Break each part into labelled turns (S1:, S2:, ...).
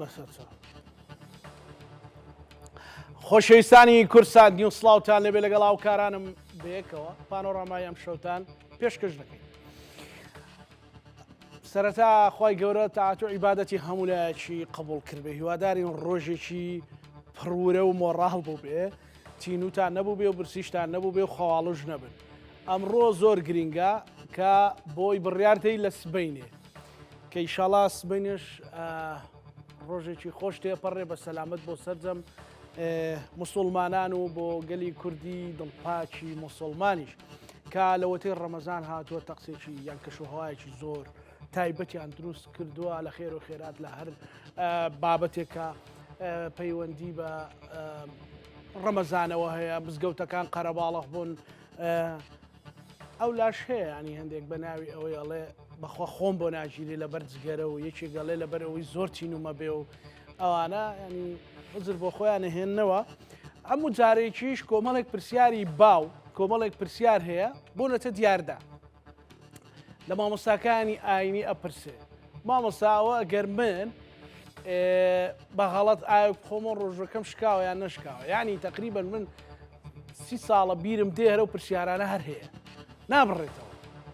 S1: بەسەرچاو. خۆشەویستانی کوردسات نیوز سڵاوتان لێبێ لەگەڵ هاوکارانم بەیەکەوە پانۆرامای ئەم شەوتان پێشکەش دەکەین. سەرەتا خوای گەورە تاعەت و عیبادەتی هەموو لایەکی قبوڵ کردبێ هیوادارین ڕۆژێکی پڕورە و مۆڕاڵ بوو بێ تینوتان نەبوو بێ و برسیشتان نەبوو بێ و خەواڵوش نەبن ئەمڕۆ زۆر گرینگە کە بۆی بڕیاردەی لە سبینێ کە ئیشاڵا سبینێش ڕۆژێکی خۆش تێپەڕێ بە سەلامەت بۆ سەرجەم مسلمانان و بۆ گەلی کوردی دڵپاکی مسلمانیش کە لەوەتەی ڕەمەزان هاتووە تەقسێکی یان کەشوهەوایەکی زۆر تایبەتیان دروست کردووە لە خێر و خێرات لە هەر بابەتێکە پەیوەندی بە ڕەمەزانەوە هەیە مزگەوتەکان قەرەباڵغ بوون ئەو لاش هەیە ینی هەندێک بە ناوی ئەوەی ئەڵێ بەخوا خۆم بۆ ناگیرێ لەبەر جگەرە و یەکێک ئەڵێ لەبەر ئەوەی زۆر تینومە بێ و ئەوانە ینی عوزر بۆ خۆیان ئەهێننەوە. هەموو جارێکیش کۆمەڵێک پرسیاری باو، کۆمەڵێک پرسیار هەیە بۆنەتە دیاردە. لە مامۆستاکانی ئاینی ئەپرسێ مامۆستا ئەوە ئەگەر من بە غەڵەت ئاوێک بخۆمەوە ڕۆژەکەم شکاوە یان نەشکاوە یعنی تقریبا من سی ساڵە بیرم دێ هەرە و پرسیارانە هەر هەیە نابڕێتەوە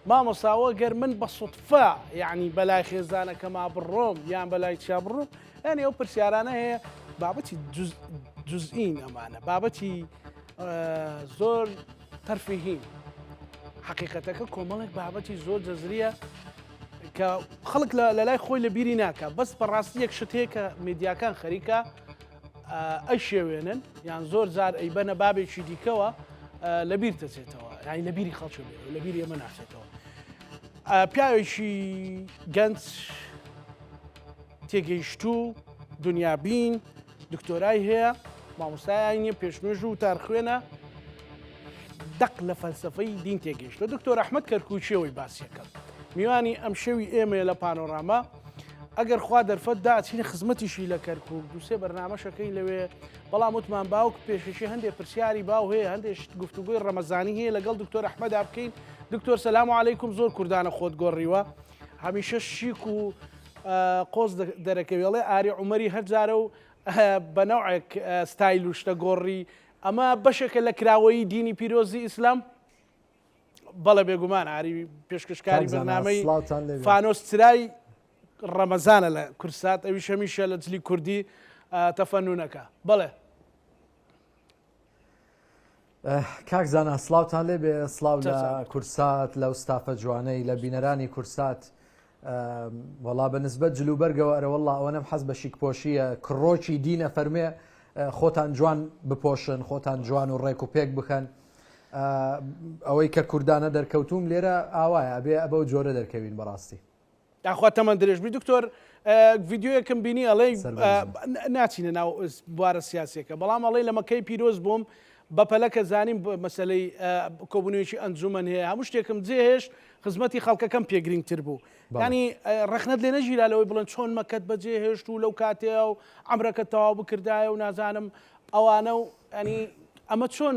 S1: مامۆساوە گەر من بە سوتفە یعنی بەلای خێزانەکەما بڕۆم یان بەلای چیا بڕۆم یعنی ئەو پرسیارانە هەیە بابەتی جزئین ئەمانە بابەتی زۆر تەرفیهین حقیقەتەکە کۆمەڵێک بابەتی زۆر جەزریە کە خەڵک لە لای خۆی لە بیری ناکە بەس بەڕاستی یەک شت هەیە کە میدیاکان خەریکە ئەیشێوێنن یان زۆر جار ئەیبەنە بابێکی دیکەوە لە بیر دەچێتەوە یانی لە بیری خەڵکی لە بیری ئێمە ناچێتەوە پیاوێکی گەنج تێگەیشتوو، دونیابین، دکتۆرای هەیە، مامۆستای ئاینیە، پێشنوێژ و وتارخوێنە، دەق لە فەلسەفەی دین تێگەیشتووە. دکتۆر ئەحمەد کەرکووکیەوەی باسیەکەم. میوانی ئەمشەوی ئێمەیە لە پانۆراما. ئەگەر خوا دەرفەت دا ئەچینە خزمەتیشی لە کەرکووک، دووسێ بەرنامەشەکەی لەوێ، بەڵام وتمان باوک پێشەکی هەندێ پرسیاری باو هەیە، هەندێ شت گفتوگۆی ڕەمەزانی هەیە لەگەڵ دکتۆر ئەحمەدا بکەین. دکتۆر سەلام عەلەیکوم زۆر کوردانە خۆت گۆڕیوە. هەمیشە شیک و قۆز دەرەکەوی ئەڵێ ئاری عومەری هەر جارە و بە نەوعێک ستایل و شتە گۆڕی ئەمە بەشێکە لە کراوەیی دینی پیرۆزی ئیسلام بەڵێ بێگومان ئاری پێشکەشکاری بەرنامەی فانۆس چرای ڕەمەزانە لە کورسات ئەویش هەمیشە لە جلی کوردی تەفەنونەکە بەڵێ
S2: کاک زانا سڵاوتان لێ بێ سڵاو لە کورسات لەو ستافە جوانەی لە بینەرانی کورسات وەڵا بە نسبەت جلوبەرگەوە ئەرە وەڵا ئەوەنەم حەز بە شیکپۆشیە کڕۆکی دینە فەرمێ خۆتان جوان بپۆشن خۆتان جوان و ڕێک و پێک بکەن ئەوەی کە کوردانە دەرکەوتوم لێرە ئاوایە ئەبێ ئەبەو جۆرە دەرکەوین بەڕاستی
S1: یاخوا تەمەن درێژ بی دکتۆر ڤیدیۆیەکم بینی ئەڵێ ناچینە ناو بوارە سیاسەکە بەڵام ئەڵێ لە مەکەی پیرۆز بووم بەپەلە کە زانیم مەسلەی کۆبوونەوەیەکی ئەنجومەن هەیە هەموو شتێکم جێهێشت خزمەتی خەڵکەکەم پێ گرنگتر بوو ینی ڕەخنەت لێ نەگیرا لەوەی بڵێن چۆن مەکەت بەجێ هێشت و لەو کاتەیە و ئەمرەکە تەواو بکردایە و نازانم ئەوانە و ینی ئەمە چۆن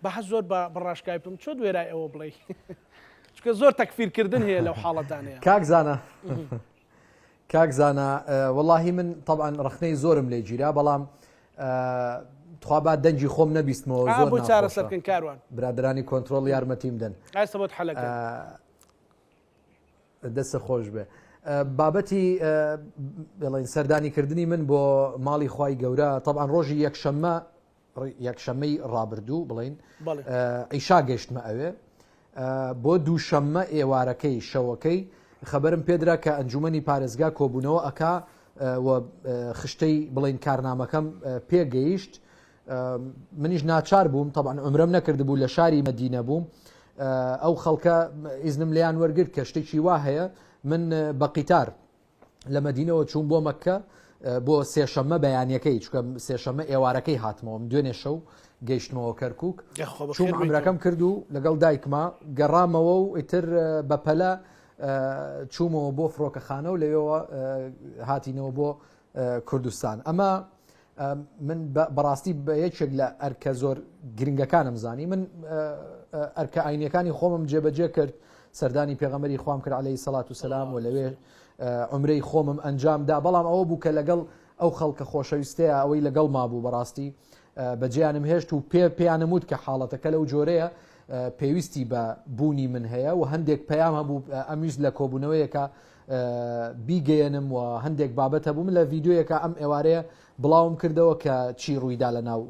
S1: بە حەز زۆر بە ڕاشکای بم چۆن وێرای ئەوە بڵێ چونکە زۆر تەکفیر کردن هەیە لەو حاڵەتانەیە.
S2: کاک زانا کاک زانا وەڵاهی من طبعا ڕەخنەی زۆرم لێ گیرا بەڵام تخوا با دەنگی خۆم نەبیستمەوە زۆر
S1: بۆ چارەسەرکن کاروان
S2: برادرانی کۆنترۆڵ یارمەتیم دەن
S1: ئایسە بۆت حەلەکە
S2: دەستە خۆش بێ بابەتی بڵێن سەردانیکردنی من بۆ ماڵی خوای گەورە طبعا ڕۆژی یەکشەممە یەکشەممەی ڕابردوو بڵین عیشا گەشتمە ئەوێ بۆ دووشەممە ئێوارەکەی شەوەکەی خەبەرم پێدرا کە ئەنجومەنی پارێزگا کۆبوونەوە ئەکا و خشتەی بڵین کارنامەکەم پێگەیشت منیش ناچار بووم طبعا عمرەم نەکردبوو لە شاری مەدینە بووم ئەو خەڵکە ئیزنم لیان وەرگرت کە شتێکی وا هەیە من بە قیتار لە مەدینەوە چووم بۆ مەککە بۆ سێشەممە بەیانەکەی چکە سێشەممە ئێوارەکەی هاتمەوەم دوێنێ شەو گەیشتمەوە کەرکک چوم عمرەکەم کرد و لەگەڵ دایکما گەڕامەوە و ئیتر بەپەلە چوومەوە بۆ فڕۆکەخانە و لەوێەوە هاتینەوە بۆ کوردستان ئەمە من بەڕاستی بە یەکێک لە ئەرکە زۆر گرنگەکانم زانی من ئەرکە ئاینەکانی خۆمم جێبەجێ کرد. سەردانی پێغەمبەری خوام کرد عەلەیهی سەڵات و سەلام و لەوێ عومرەی خۆمم ئەنجام دا بەڵام ئەوە بوو کە لەگەڵ ئەو خەڵکە خۆشەویستەیە ئەوەی لەگەڵ مابوو بەڕاستی بەجێیانم هێشت و پێ پێیانم وت کە حاڵەتەکە لەو جۆرەیە پێویستی بە بوونی من هەیە و هەندێک پەیام هەبوو ئەمویست لە کۆبوونەوەیەکە بیگەیەنم و هەندێک بابەت هەبوو من لە ڤیددیویەکە ئەم ئێوارەیە بڵاوم کردەوە کە چی ڕوویدا لە ناو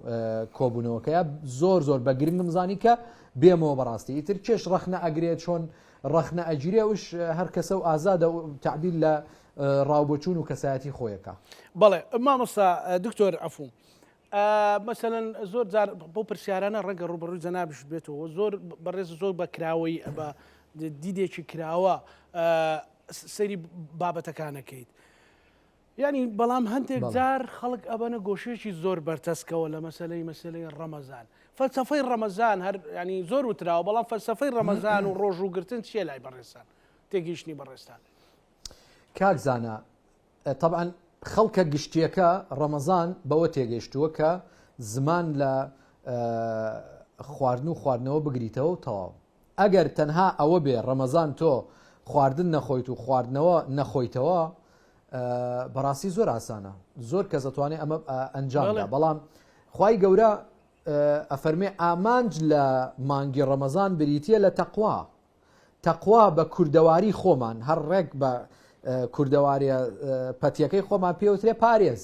S2: کۆبوونەوەکەیە زۆر زۆر بە گرنگم زانی کە بێمەوە بەڕاستی ئیتر کێش ڕەخنە ئەگرێ چۆن ڕەخنە ئەگیرێ ئەوش هەر کەسە و ئازادە و تەعبیر لە ڕاوبۆچوون و کەسایەتی خۆیەکا.
S1: بەڵێ مامۆستا دکتۆر عەفوو مەسەلەن زۆر جار بەو پرسیارانە ڕەنگە ڕووبەڕووی جەنابیشت بێتەوە زۆر بەڕێز زۆر بە کراوەی بە دیدێکی کراوە سەیری بابەتەکانەکەیت. یانی بەڵام هەندێک جار خەڵک ئەبەنە گۆشەیەکی زۆر بەرتەسکەوە لە مەسەلەی مەسەلەی ڕەمەزان فەلسەفەی ڕەمەزان هەر ینی زۆر وتراوە بەڵام فەلسەفەی ڕەمەزان و ڕۆژوو گرتن چییە لای بەڕێزتان تێگەیشتنی بەڕێزتان؟
S2: کاک زانا تەبعەن خەڵکە گشتیەکە ڕەمەزان بەوە تێگەیشتووە کە زمان لە خواردن و خواردنەوە بگریتەوە و تەواو ئەگەر تەنها ئەوە بێ ڕەمەزان تۆ خواردن نەخۆیت و خواردنەوە نەخۆیتەوە بەڕاستی زۆر ئاسانە زۆر کەس ئەتوانێ ئەمە ئەنجام دا بەڵام خوای گەورە ئەفەرمێ ئامانج لە مانگی ڕەمەزان بریتە لە تەقوا تەقوا بە کوردەواری خۆمان هەر ڕێک بە کوردەواریە پەتیەکەی خۆمان پێوترێ پارێز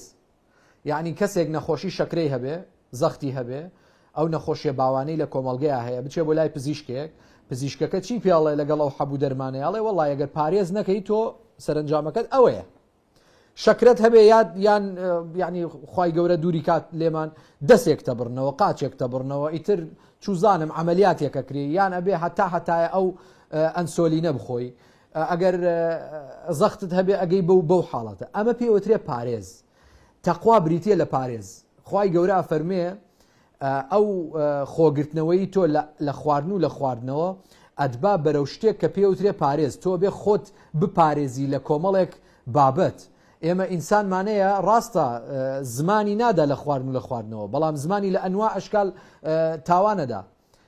S2: یەعنی کەسێک نەخۆشی شەکرەی هەبێ، زەختی هەبێ، ئەو نەخۆشیە باوانەی لە کۆمەڵگەیا هەیە، بچێ بۆ لای پزیشکێک، پزیشکەکە چی پێ ئەڵێ لەگەڵ ئەو حەب و دەرمانەی ئەڵێ وەڵای ئەگەر پارێز نەکەی تۆ سەرەنجامەکەت ئەوەیە. شەکرەت هەبێ یا یان یعنی خوای گەورە دووری کات لێمان دەسێک تەبڕنەوە قاچێک تەبڕنەوە ئیتر چوزانم عەمەلیاتێک ئەکرێ یان ئەبێ هەتا هەتایە ئەو ئەنسۆلینە بخۆی ئەگەر زەختت هەبێ ئەگەی بەو بەو حاڵەتە ئەمە پێی وترێ پارێز تەقوا بریتە لە پارێز خوای گەورە ئەفەرمێ ئەو خۆگرتنەوەی تۆ لە خواردن و لە خواردنەوە ئەتبا بەرەو شتێک کە پێوترێ پارێز تۆ بێ خۆت بپارێزی لە کۆمەڵێک بابەت ئێمە ئینسانمانەیە ڕاستە زمانی نادا لە خواردن و لە خواردنەوە بەڵام زمانی لە ئەنوا ئەشکال تاوانەدا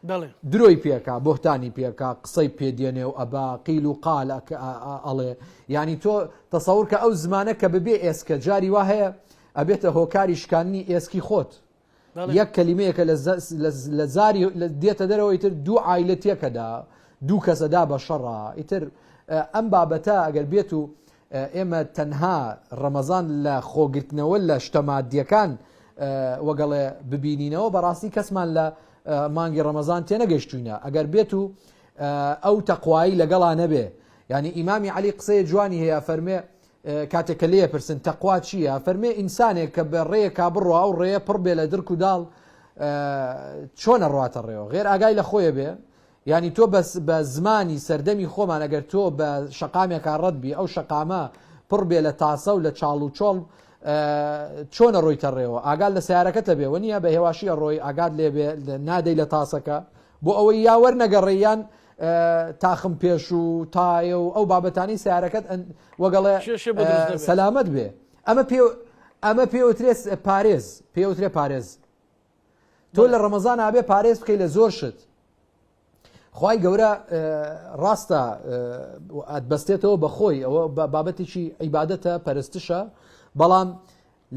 S1: بەڵێ.
S2: درۆی پێکا بوهتانی پێکا قسەی پێ دێنێ و ئەبا قیل و قال ئەڵێ یانی تۆ تەسەور کە ئەو زمانە کە بەبێ ئێسکە جاری وا هەیە ئەبێتە هۆکاری شکاندنی ئێسکی خۆت یەک کەلیمەیەکە لە زاری دێتە دەرەوە ئیتر دوو عایلە تێکەدا دوو کەسەدا بە شەڕا ئیتر ئەم بابەتە ئەگەر بێت و ئێمە تەنها ڕەمەزان لە خۆگرتنەوە لە شتە مادیەکان وەگەڵێ ببینینەوە بەڕاستی کەسمان لە مانگی ڕەمەزان تێنەگەشتوینە ئەگەر بێت و ئەو تەقوایی لەگەڵا نەبێ یعنی ئیمامی علی قسەیە جوانی هەیە فەرمێ کاتێک کە لێ پرسن تەقوا چییە فەرمێ ئینسانێک کە بە ڕێیەکا بڕوا ئەو ڕێیە پڕ بێ لە درک و داڵ چۆنە ڕواتە ڕێوە غێر ئاگای لە خۆیە بێ یانی تۆ بەس بە زمانی سەردەمی خۆمان ئەگەر تۆ بە شەقامێکا ڕەت بی ئەو شەقامە پڕ بێ لە تاسە و لە چاڵ و چۆڵ چۆن ئەڕۆیتە ڕێوە ئاگات لە سیارەکەتە بێ وە نییە بە هێواشی ئەڕۆی ئاگات لێ بێ نادەی لە تاسەکە بۆ ئەوەی یا وەرنەگەڕێ یان تاخم پێش و تایە و ئەو بابەتانی سیارەکەت وەگەڵێ سەلامەت بێ ئەمە پێ ئەمە پێوترێ پارێز پێوترێ پارێز تۆ لە ڕەمەزان ئابێ پارێز بکەی لە زۆر شت خوای گەورە ڕاستە ئەتبەستێتەوە بە خۆی ئەوە بابەتێکی عیبادەتە پەرستشە بەڵام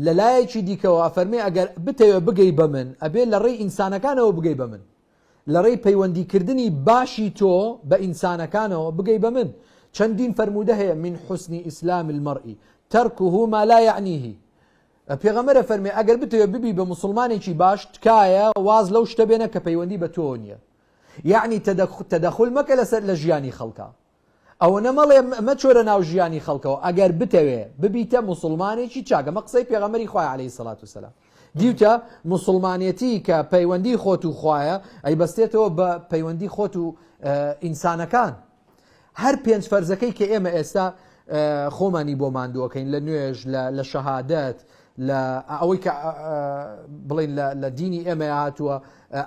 S2: لەلایەکی دیکەوە ئەفەرمێ ئەگەر بتەوێ بگەی بە من ئەبێ لە ڕێی ئینسانەکانەوە بگەی بە من لە ڕێی پەیوەندیکردنی باشی تۆ بە ئینسانەکانەوە بگەی بە من چەندین فەرموودە هەیە من حسن اسلام المرء ترکه ما لا یعنیه پێغەمبەر ئەفەرمێ ئەگەر بتەوێ ببی بە موسڵمانێکی باش تکایە واز لەو شتە بێنە کە پەیوەندی بە تۆوە نییە یەعنی تەدەخول مەکە لەسەر لە ژیانی خەڵکا ئەوەنە مەڵێ مەچۆرە ناو ژیانی خەڵکەوە ئەگەر بتەوێ ببیتە موسڵمانێکی چاک ئەمە قسەی پێغەمبەری خوایە عەلەیهی سەڵات وسەلام دیوتە موسڵمانێتی کە پەیوەندی خۆت و خوایە ئەیبەستێتەوە بە پەیوەندی خۆت و ئینسانەکان هەر پێنج فەرزەکەی کە ئێمە ئێستا خۆمانی بۆ ماندووەکەین لە نوێژ لە شەهادەت لە ئەوەی کە بڵین لە دینی ئێمە هاتووە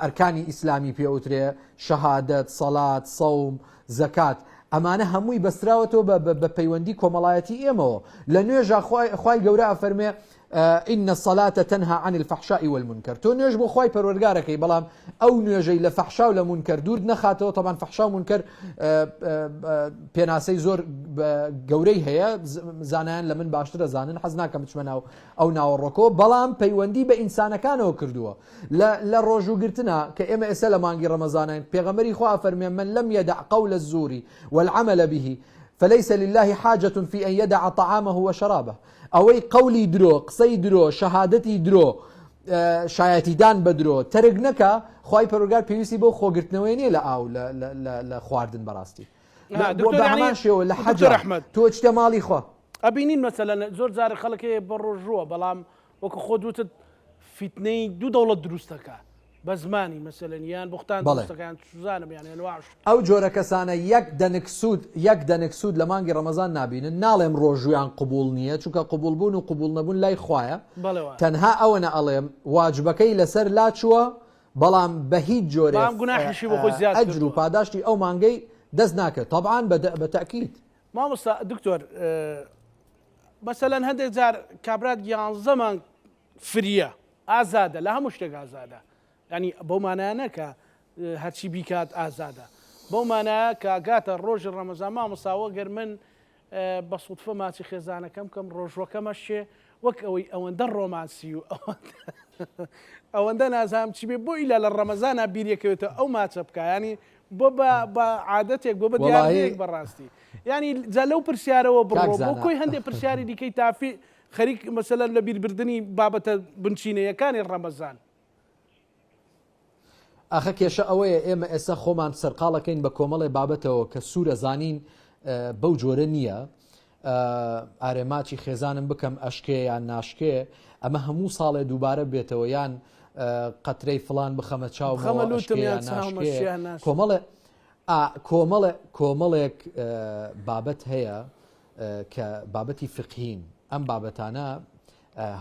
S2: ئەرکانی ئیسلامی پێوترێ شەهادەت سەڵات سەوم زەکات ئەمانە هەمووی بەستراوەتەوە بە پەیوەندی کۆمەڵایەتی ئێمەوە لە نوێژە خوای گەورە ئەفەرمێ. ان الصلاة تنهى عن الفحشاء والمنکر تۆ نوێژ بۆ خوای پەروەردگارەکەی بەڵام ئەو نوێژەی لە فەحشا و لە مونکەر دوورت نەخاتەوە تەبان فەحشا و مونکەر پێناسەی زۆر گەورەی هەیە زانایان لە من باشترە زانن حەز ناکەم بچمە ناو ئەو ناوەڕۆکەوە بەڵام پەیوەندی بە ئینسانەکانەوە کردووە لە ڕۆژوو گرتنا کە ئێمە ئێستا لە مانگی ڕەمەزانین پێغەمبەری خوا فەرمێ من لم يدع قول الزور والعمل به فليس لله حاجة في أن يدع طعامه وشرابه ئەوەی قەولی درۆ، قسەی درۆ، شەهادەتی درۆ، شایەتیدان بە درۆ تەرک نەکا، خوای پەروەردگار پێویستی بەو خۆگرتنەوەیە نییە لە ئاو لە خواردن بەڕاستی. بە هەمان شێوە لە حەجا تۆ ئەچیتە ماڵی خوا.
S1: ئەبینین مەسەلەن زۆر جار خەڵک هەیە بەڕۆژووە بەڵام وەکو خۆت وتت فیتنەی دوو دەوڵەت دروست دەکا بە زمانی مەسەلەن یان بوختان
S2: بەڵێ.
S1: دروست دەکا یان چوزانم یان ئەنواع شت.
S2: ئەو جۆرە کەسانە یەک دەنک سوود یەک دەنک سوود لە مانگی ڕەمەزان نابینن ناڵێم ڕۆژوویان قبوڵ نییە چونکە قبوڵ بوون و قبوڵ نەبوون لای خوایە
S1: بەڵێ وایە.
S2: تەنها ئەوەنە ئەڵێم واجبەکەی لەسەر لاچووە بەڵام بە هیچ جۆرێ
S1: بەڵام گوناحیشی بۆ خۆی زیاد
S2: ئەجر و
S1: کردووە.
S2: پاداشتی ئەو مانگەی دەست ناکەوێت تەبعان بە تەئکید.
S1: مامۆستا دکتۆر مەسەلەن هەندێک جار کابرا یانزە مانگ فریە ئازادە لە هەموو شتێک ئازادە ینی بەو مانایە نەکە هەرچی بیکات ئازادە بەو مانایە کە گاتە ڕۆژی ڕەمەزان مامۆساوە گەر من بە سوودفە ماچی خێزانەکەم کەم ڕۆژوەکەمە شێ وەک ئەوەی ئەوەندە ڕۆمانسی و ئەوەندە نازانم چی بێ بۆ ئیلا لە ڕەمەزانە بیرەکەوێتە ئەو ماچە بکە ینی بۆ بە عادەتێک بۆ بە دیاردەیەک بەڕاستی یانی جا لەو پرسیارەوە بڕۆ بۆ کۆی هەندێک پرسیاری دیکەی تافی خەریک مەسەلەن لە بیربردنی بابەتە بنچینەیەکانی ڕەمەزان.
S2: ئاخە کێشە ئەوەیە ئێمە ئێستا خۆمان سەرقاڵەکەین بە کۆمەڵێ بابەتەوە کە سوورە زانین بەو جۆرە نییە ئارێ ماچی خێزانم بکەم ئەشکێ یان ناشکێ ئەمە هەموو ساڵێ دووبارە بێتەوە یان قەترەی فلان بخەمە چاو کۆمەڵێ کۆمەڵێ کۆمەڵێک بابەت هەیە کە بابەتی فقهین ئەم بابەتانە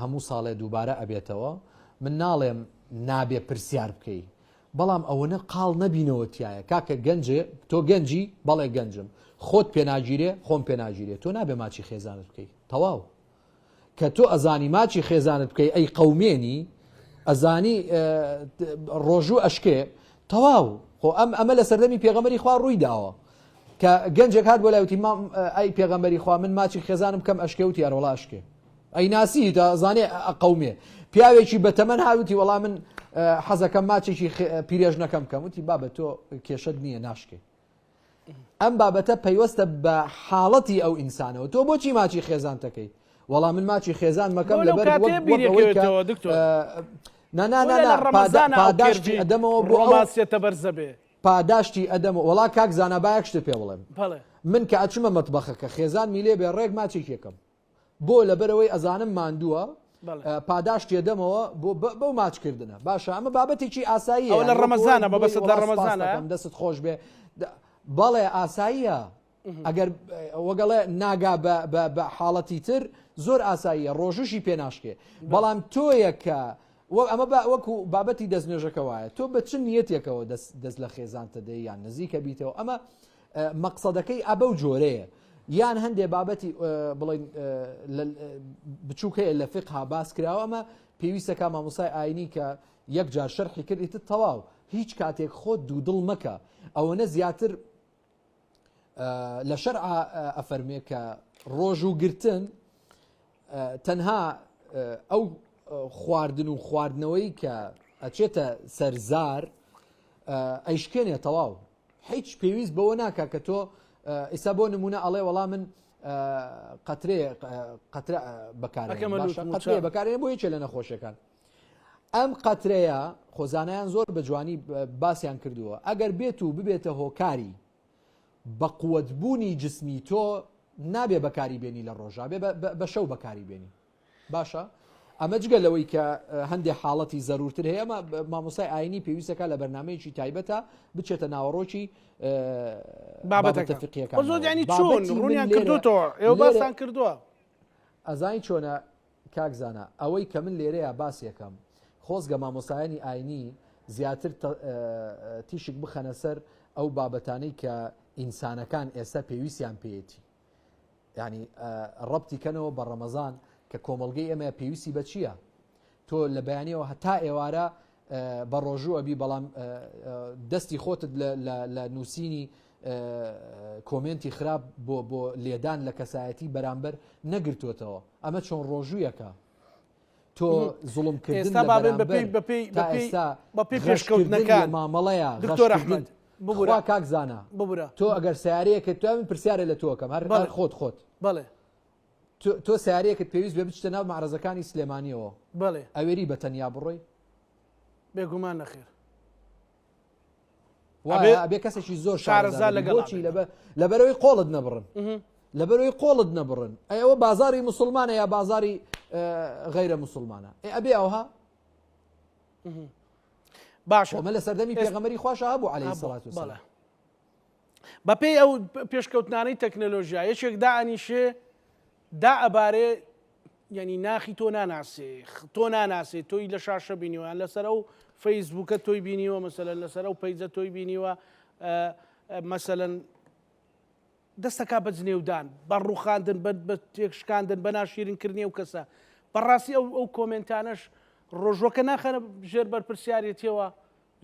S2: هەموو ساڵێ دووبارە ئەبێتەوە من ناڵێم نابێ پرسیار بکەی بەڵام ئەوەنە قاڵ نەبینەوە تایە کاکە گەنجێ تۆ گەنجی بەڵێ گەنجم خۆت پێناگیرێ خۆم پێناگیرێ تۆ نابێ ماچی خێزانت بکەی تەواو کە تۆ ئەزانی ماچی خێزانت بکەی ئەی قەومێنی ئەزانی ڕۆژوو ئەشکێ تەواو خۆ ئەم ئەمە لە سەردەمی پێغەمبەری خوا ڕووی داوە کە گەنجێک هات بۆ لای وتی ئەی پێغەمبەری خوا من ماچی خێزانم کەم ئەشکێ وتی ئەرەوەڵا ئەشکێ ئەی ناسی تا زانێ ئەقەومێ پیاوێکی بەتەمەن هاوتی وەڵا من حەزەکەم ماچێکی پیرێژنەکەم کەم وتی بابە تۆ کێشت نییە ناشکێ ئەم بابەتە پەیوەستە بە حاڵەتی ئەو ئینسانەوە تۆ بۆچی ماچی خێزانتەکەی وەڵا من ماچی خێزان مەکەم لەبەر پاداشتی ئەدەمەوە بۆ
S1: ڕۆماسیەتە بەرزەبێ
S2: پاداشتی ئەدەم وەڵا کاک زانا با یەک شتت پێ بڵێم من کە ئەچمە مەتبەخەکە خێزان میلێ بێ ڕێک ماچێکێکم بۆ لەبەرئەوەی ئەزانم ماندووە پاداشتی ئەدەمەوە بۆ بەو ماچکردنە باشە ئەمە بابەتێکی ئاساییە
S1: لە ڕەمەزانە مەبەست لە ڕەمەزانە
S2: دەست خۆش بێ بەڵێ ئاساییە ئەگەر وەگەڵێ ناگا بە حاڵەتی تر زۆر ئاساییە ڕۆژوشی پێناشکێ بەڵام تۆیە کە ئەمە وەکو بابەتی دەست نوێژەکە وایە تۆ بە چ نیەتێکەوە دەست لە خێزانتە دەی یان نزیکە بیتەوە ئەمە مەقسەدەکەی ئەبەو جۆرەیە یان هەندێ بابەتی بڵین بچووک هەیە لە فقها باس کراوە ئەمە پێویستەکە مامۆسای ئاینی کە یەک جار شەرحی کرد ئیتر تەواو هیچ کاتێک خۆت دوودڵ مەکە ئەوەنە زیاتر لە شەرع ئەفەرمێ کە ڕۆژوو گرتن تەنها ئەو خواردن و خواردنەوەی کە ئەچێتە سەرزار ئەیشکێنێ تەواو هیچ پێویست بەوە ناکا کە تۆ ئیسا بۆ نمونە ئەڵێ وەڵا من قەترێ قەترە بەکارقەترێ بەکارێ بۆ یەکێ لە نەخۆشیەکان ئەم قەترەیە خۆزانیان زۆر بە جوانی باسییان کردووە ئەگەر بێت و ببێتە هۆکاری بە قوتبوونی جسمی تۆ نابێ بەکاری بێنی لە ڕۆژا بێ بە شەو بەکاری بێنی باشە ئەمە جگە لەوەی کە هەندێک حاڵەتی زەرورتر هەیە ئەمە مامۆسای ئاینی پێویستەکە لە بەرنمەیەکی تایبەتە بچێتە ناوەڕۆکی
S1: بابەتە فقیەکان زۆر ینی چۆن ڕوونیان کردوتەوە ئێوە باسان کردووە
S2: ئەزانی چۆنە کاک زانا ئەوەی کە من لێرەیە باسیەکەم خۆزگە مامۆسایانی ئاینی زیاتر تیشک بخەنە سەر ئەو بابەتانەی کە ئینسانەکان ئێستا پێویستیان پێیەتی یانی ڕەبتی کەنەوە بە ڕەمەزان. کە کۆمەڵگەی ئێمە پێویستی بە چییە؟ تۆ لە بەیانیەوە هەتا ئێوارە بە ڕۆژوو ئەبی بەڵام دەستی خۆتت لە نووسینی کۆمێنتی خراپ بۆ بۆ لێدان لە کەسایەتی بەرامبەر نەگرتوتەوە ئەمە چۆن ڕۆژوویەکە تۆ زوڵم کردن
S1: بەپێی پێشکەوتنەکان
S2: مامەڵەیە
S1: دکتۆر ئەحمەد
S2: ببورە کاک زانا
S1: ببورە
S2: تۆ ئەگەر سیارەیەکت تو من پرسیارە لە تۆکەم هەر خۆت خۆت
S1: بەڵێ
S2: تۆ سیارەیەکت پێویست بێ بچتە ناو مەعرەزەکانی سلێمانیەوە
S1: بەڵێ
S2: ئەوێری بە تەنیا بڕۆی؟
S1: بێگومان نەخێر.
S2: وایە ئەبێ کەسێکی زۆر شارەزا لەگەڵ بۆچی لەبەر لەبەرەوەی قۆڵت نەبڕن لەبەرەوەی قۆڵت نەبڕن ئەی ئەوە بازاری مسلمانە یا بازاری غیرە مسلمانە ئێ ئەبێ ئەوها
S1: باش
S2: ئەمە لە سەردەمی پێغەمبەری خواشە هەبوو عەلەیهی سەڵات وسەلام
S1: بەپێی ئەو پێشکەوتنانەی تەکنەلۆژیا یەکێک دائەنیشێ دائەبارێ یعنی ناخی تۆ ناناسێ تۆ ناناسێ تۆی لە شاشە بینیوە یان لەسەر ئەو فەیسبووکە تۆی بینیوە مەسەلەن لەسەر ئەو page ە تۆی بینیوە مەسەلەن دەستەکا بە جنێودان بە ڕوخاندن بە تێکشکاندن بە ناشیرنکردنی ئەو کەسە بەڕاستی ئەو ئەو کۆمێنتانەش ڕۆژوەکە ناخەنە ژێر بەرپرسیارێتیەوە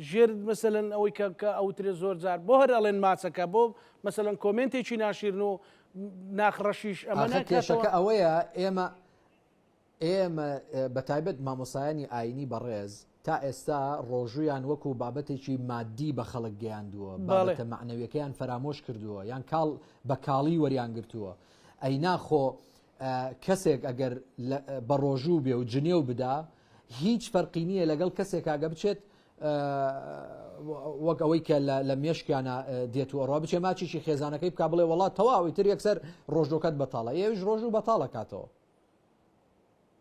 S1: ژێر مەسەلەن ئەوەی کە کە ئەوترێ زۆر جار بۆ هەر ئەڵێن ماچەکە بۆ مەسەلەن کۆمێنتێکی ناشیرن و ناخ ڕەشیش ئەمە
S2: ئاخر
S1: ناکاتەوە
S2: کێشەکە ئەوەیە ئێمە ئێمە بەتایبەت مامۆسایانی ئاینی بەڕێز تا ئێستا ڕۆژوویان وەکو بابەتێکی مادی بە خەڵک گەیاندووە
S1: بەڵێ.
S2: بابەتە مەعنەویەکەیان فەرامۆش کردووە یان کاڵ بە کاڵی وەریان گرتووە ئەی ناخۆ کەسێک ئەگەر بە ڕۆژوو بێ و جنێو بدا هیچ فەرقی نییە لەگەڵ کەسێکا گە بچێت وەک ئەوەی کە لە مێشکیانە دێت و ئەڕوا بچێ ماچێکی خێزانەکەی بک بڵێ وڵات تەواوی تر یەکسەر ڕۆژۆکەت بەتاڵە ئێویش ڕۆژ و بەتاڵە کاتەوە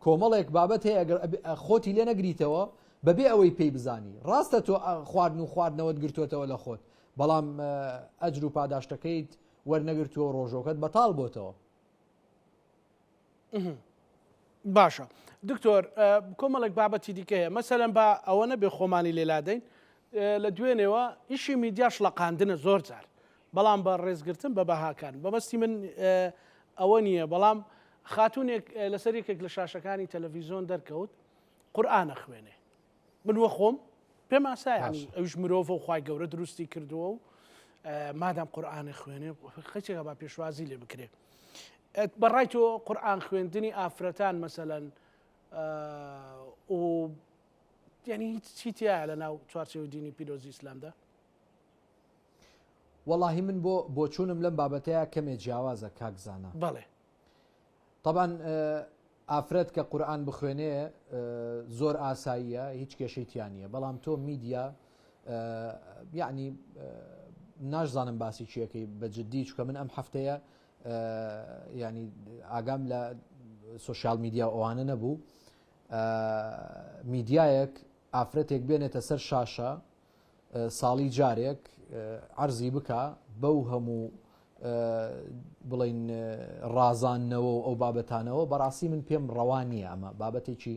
S2: کۆمەڵێک بابەت هەیە ئەگەر خۆتی لێ نەگریتەوە بەبێ ئەوەی پێی بزانی ڕاستە تۆ خواردن و خواردنەوەت گرتوتەوە لە خۆت بەڵام ئەجر و پاداشتەکەیت وەرنەگرتووە ڕۆژۆکەت بەتاڵ بۆتەوە
S1: باشە دکتۆر کۆمەڵێک بابەتی دیکە هەیە مەسەلەن با ئەوە نەبێ خۆمانی لێلادەین لە دوێنێوە ئیشی میدیا شڵەقاندنە زۆر جار بەڵام بە ڕێزگرتن بە بەهاکان بەبەستی من ئەوە نییە بەڵام خاتونێک لەسەر یەکێک لە شاشەکانی تەلەڤیزیۆن دەرکەوت قورئانە خوێنێ من وە خۆم پێم ئاسایە ینی ئەویش مرۆڤە و خوای گەورە دروستی کردووە و مادام قورئانە خوێنێ خەچێکە با پێشوازی لێ بکرێ بەڕای تۆ قورئان خوێندنی ئافرەتان مەسەلەن و یعنی هیچ چی تایە لە ناو چوارچێوەی دینی پیرۆزی ئیسلامدا؟
S2: وەڵاهی من بۆ بۆچوونم لەم بابەتەیە کەمێ جیاوازە کاک زانا.
S1: بەڵێ.
S2: تەبعەن ئافرەت کە قورئان بخوێنێ زۆر ئاساییە هیچ کێشەی تیا نییە بەڵام تۆ میدیا یعنی ناشزانم باسی چیەکەی بە جددی چکە من ئەم هەفتەیە ینی ئاگام لە سوسیال میدیا ئەوانە نەبوو میدیایەک ئافرەتێک بێنێتە سەر شاشە ساڵی جارێک عەرزی بکا بەو هەموو بڵین ڕازاندنەوە و ئەو بابەتانەوە بەڕاستی من پێم ڕەوا نییە ئەمە بابەتێکی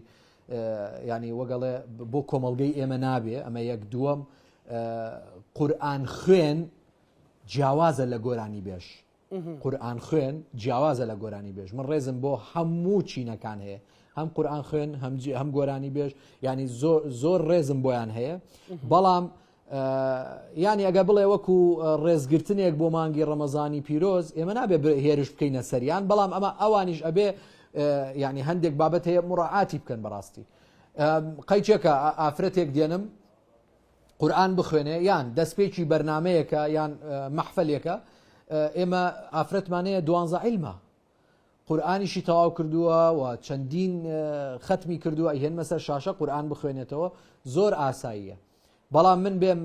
S2: ینی وەگەڵێ بۆ کۆمەڵگەی ئێمە نابێ ئەمە یەک دووەم قورآن خوێن جیاوازە لە گۆرانی بێژ قورئان خوێن جیاوازە لە گۆرانی بێژ من ڕێزم بۆ هەموو چینەکان هەیە هەم قورئان خوێن هەم گۆرانی بێژ ینی زۆر ڕێزم بۆیان هەیە بەڵام ینی ئەگە بڵێ وەکو ڕێزگرتنێک بۆ مانگی ڕەمەزانی پیرۆز ئێمە نابێ هێرش بکەینە سەریان بەڵام ئەمە ئەوانیش ئەبێ ینی هەندێک بابەت هەیە مڕعاتی بکەن بەڕاستی قەیچێکە ئافرەتێک دێنم قورئان بخوێنێ یان دەستپێکی بەرنامەیەکە یان مەحفەلێکە ئێمە ئافرەتمان هەیە دوانزە عیلمە قورئانیشی تەواو کردووە و چەندین خەتمی کردووە ئەیهێنمە سەر شاشە قورئان بخوێنێتەوە زۆر ئاساییە بەڵام من بێم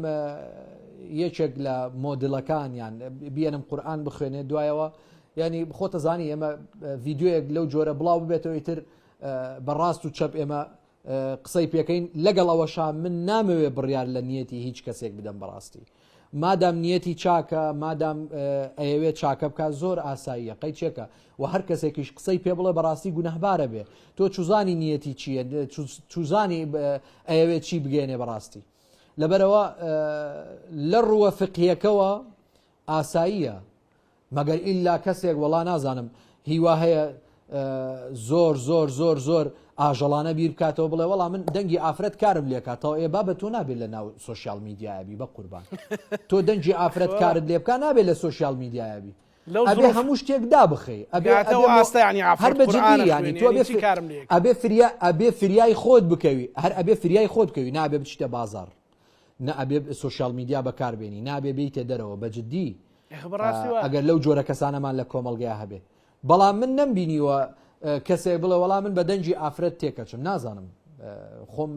S2: یەکێک لە مۆدلەکان یان بیێنم قورئان بخوێنێ دوایەوە ینی خۆتە زانی ئێمە ڤیددیوەک لەو جۆرە بڵاو ببێتەوەی تر بە ڕاست و چەپ ئێمە قسەی پێکەین لەگەڵ ئەوەشا من نامەوێ بڕیار لە نیەتی هیچ کەسێک بدەم بەڕاستی مادام نیەتی چاکە مادام ئەیەوێت چاکە بکات زۆر ئاساییە قەیچێکە و هەر کەسێکیش قسەی پێ بڵێ بەڕاستی گوناهبارە بێ تۆ چوزانی نیەتی چییە چوزانی ئەیەوێت چی بگەێنێ بەڕاستی لەبەرەوە لە ڕووە فقیەکەوە ئاساییە مەگەر ئیلا کەسێک وەڵا نازانم هیوا هەیە. زۆر زۆر زۆر زۆر ئاژەڵانە بیر بکاتەوە بڵێ وەڵا من دەنگی ئافرەت کارم لێکاتەوە ئێ بابە تۆ نابێت لە ناو سۆشیال میدیایە بی بە قوربان تۆ دەنگی ئافرەت کارت لێ بکا نابێت لە سۆشیال میدیایە بی ئەبێ هەموو شتێک دابخەی ئەبێ هەر بە جدی ینی تۆ ئەبێ فریا ئەبێ فریای خۆت بکەوی هەر ئەبێ فریای خۆت بکەوی نابێ بچیتە بازار نە ئەبێ سۆشیال میدیا بەکاربێنی نابێ بیتە دەرەوە بە جدی ئەگەر لەو جۆرە کەسانەمان لە کۆمەڵگەیا هەبێ بەڵام من نەمبینیوە کەسێک بڵێ وەڵا من بە دەنگی ئافرەت تێکەچم نازانم خۆم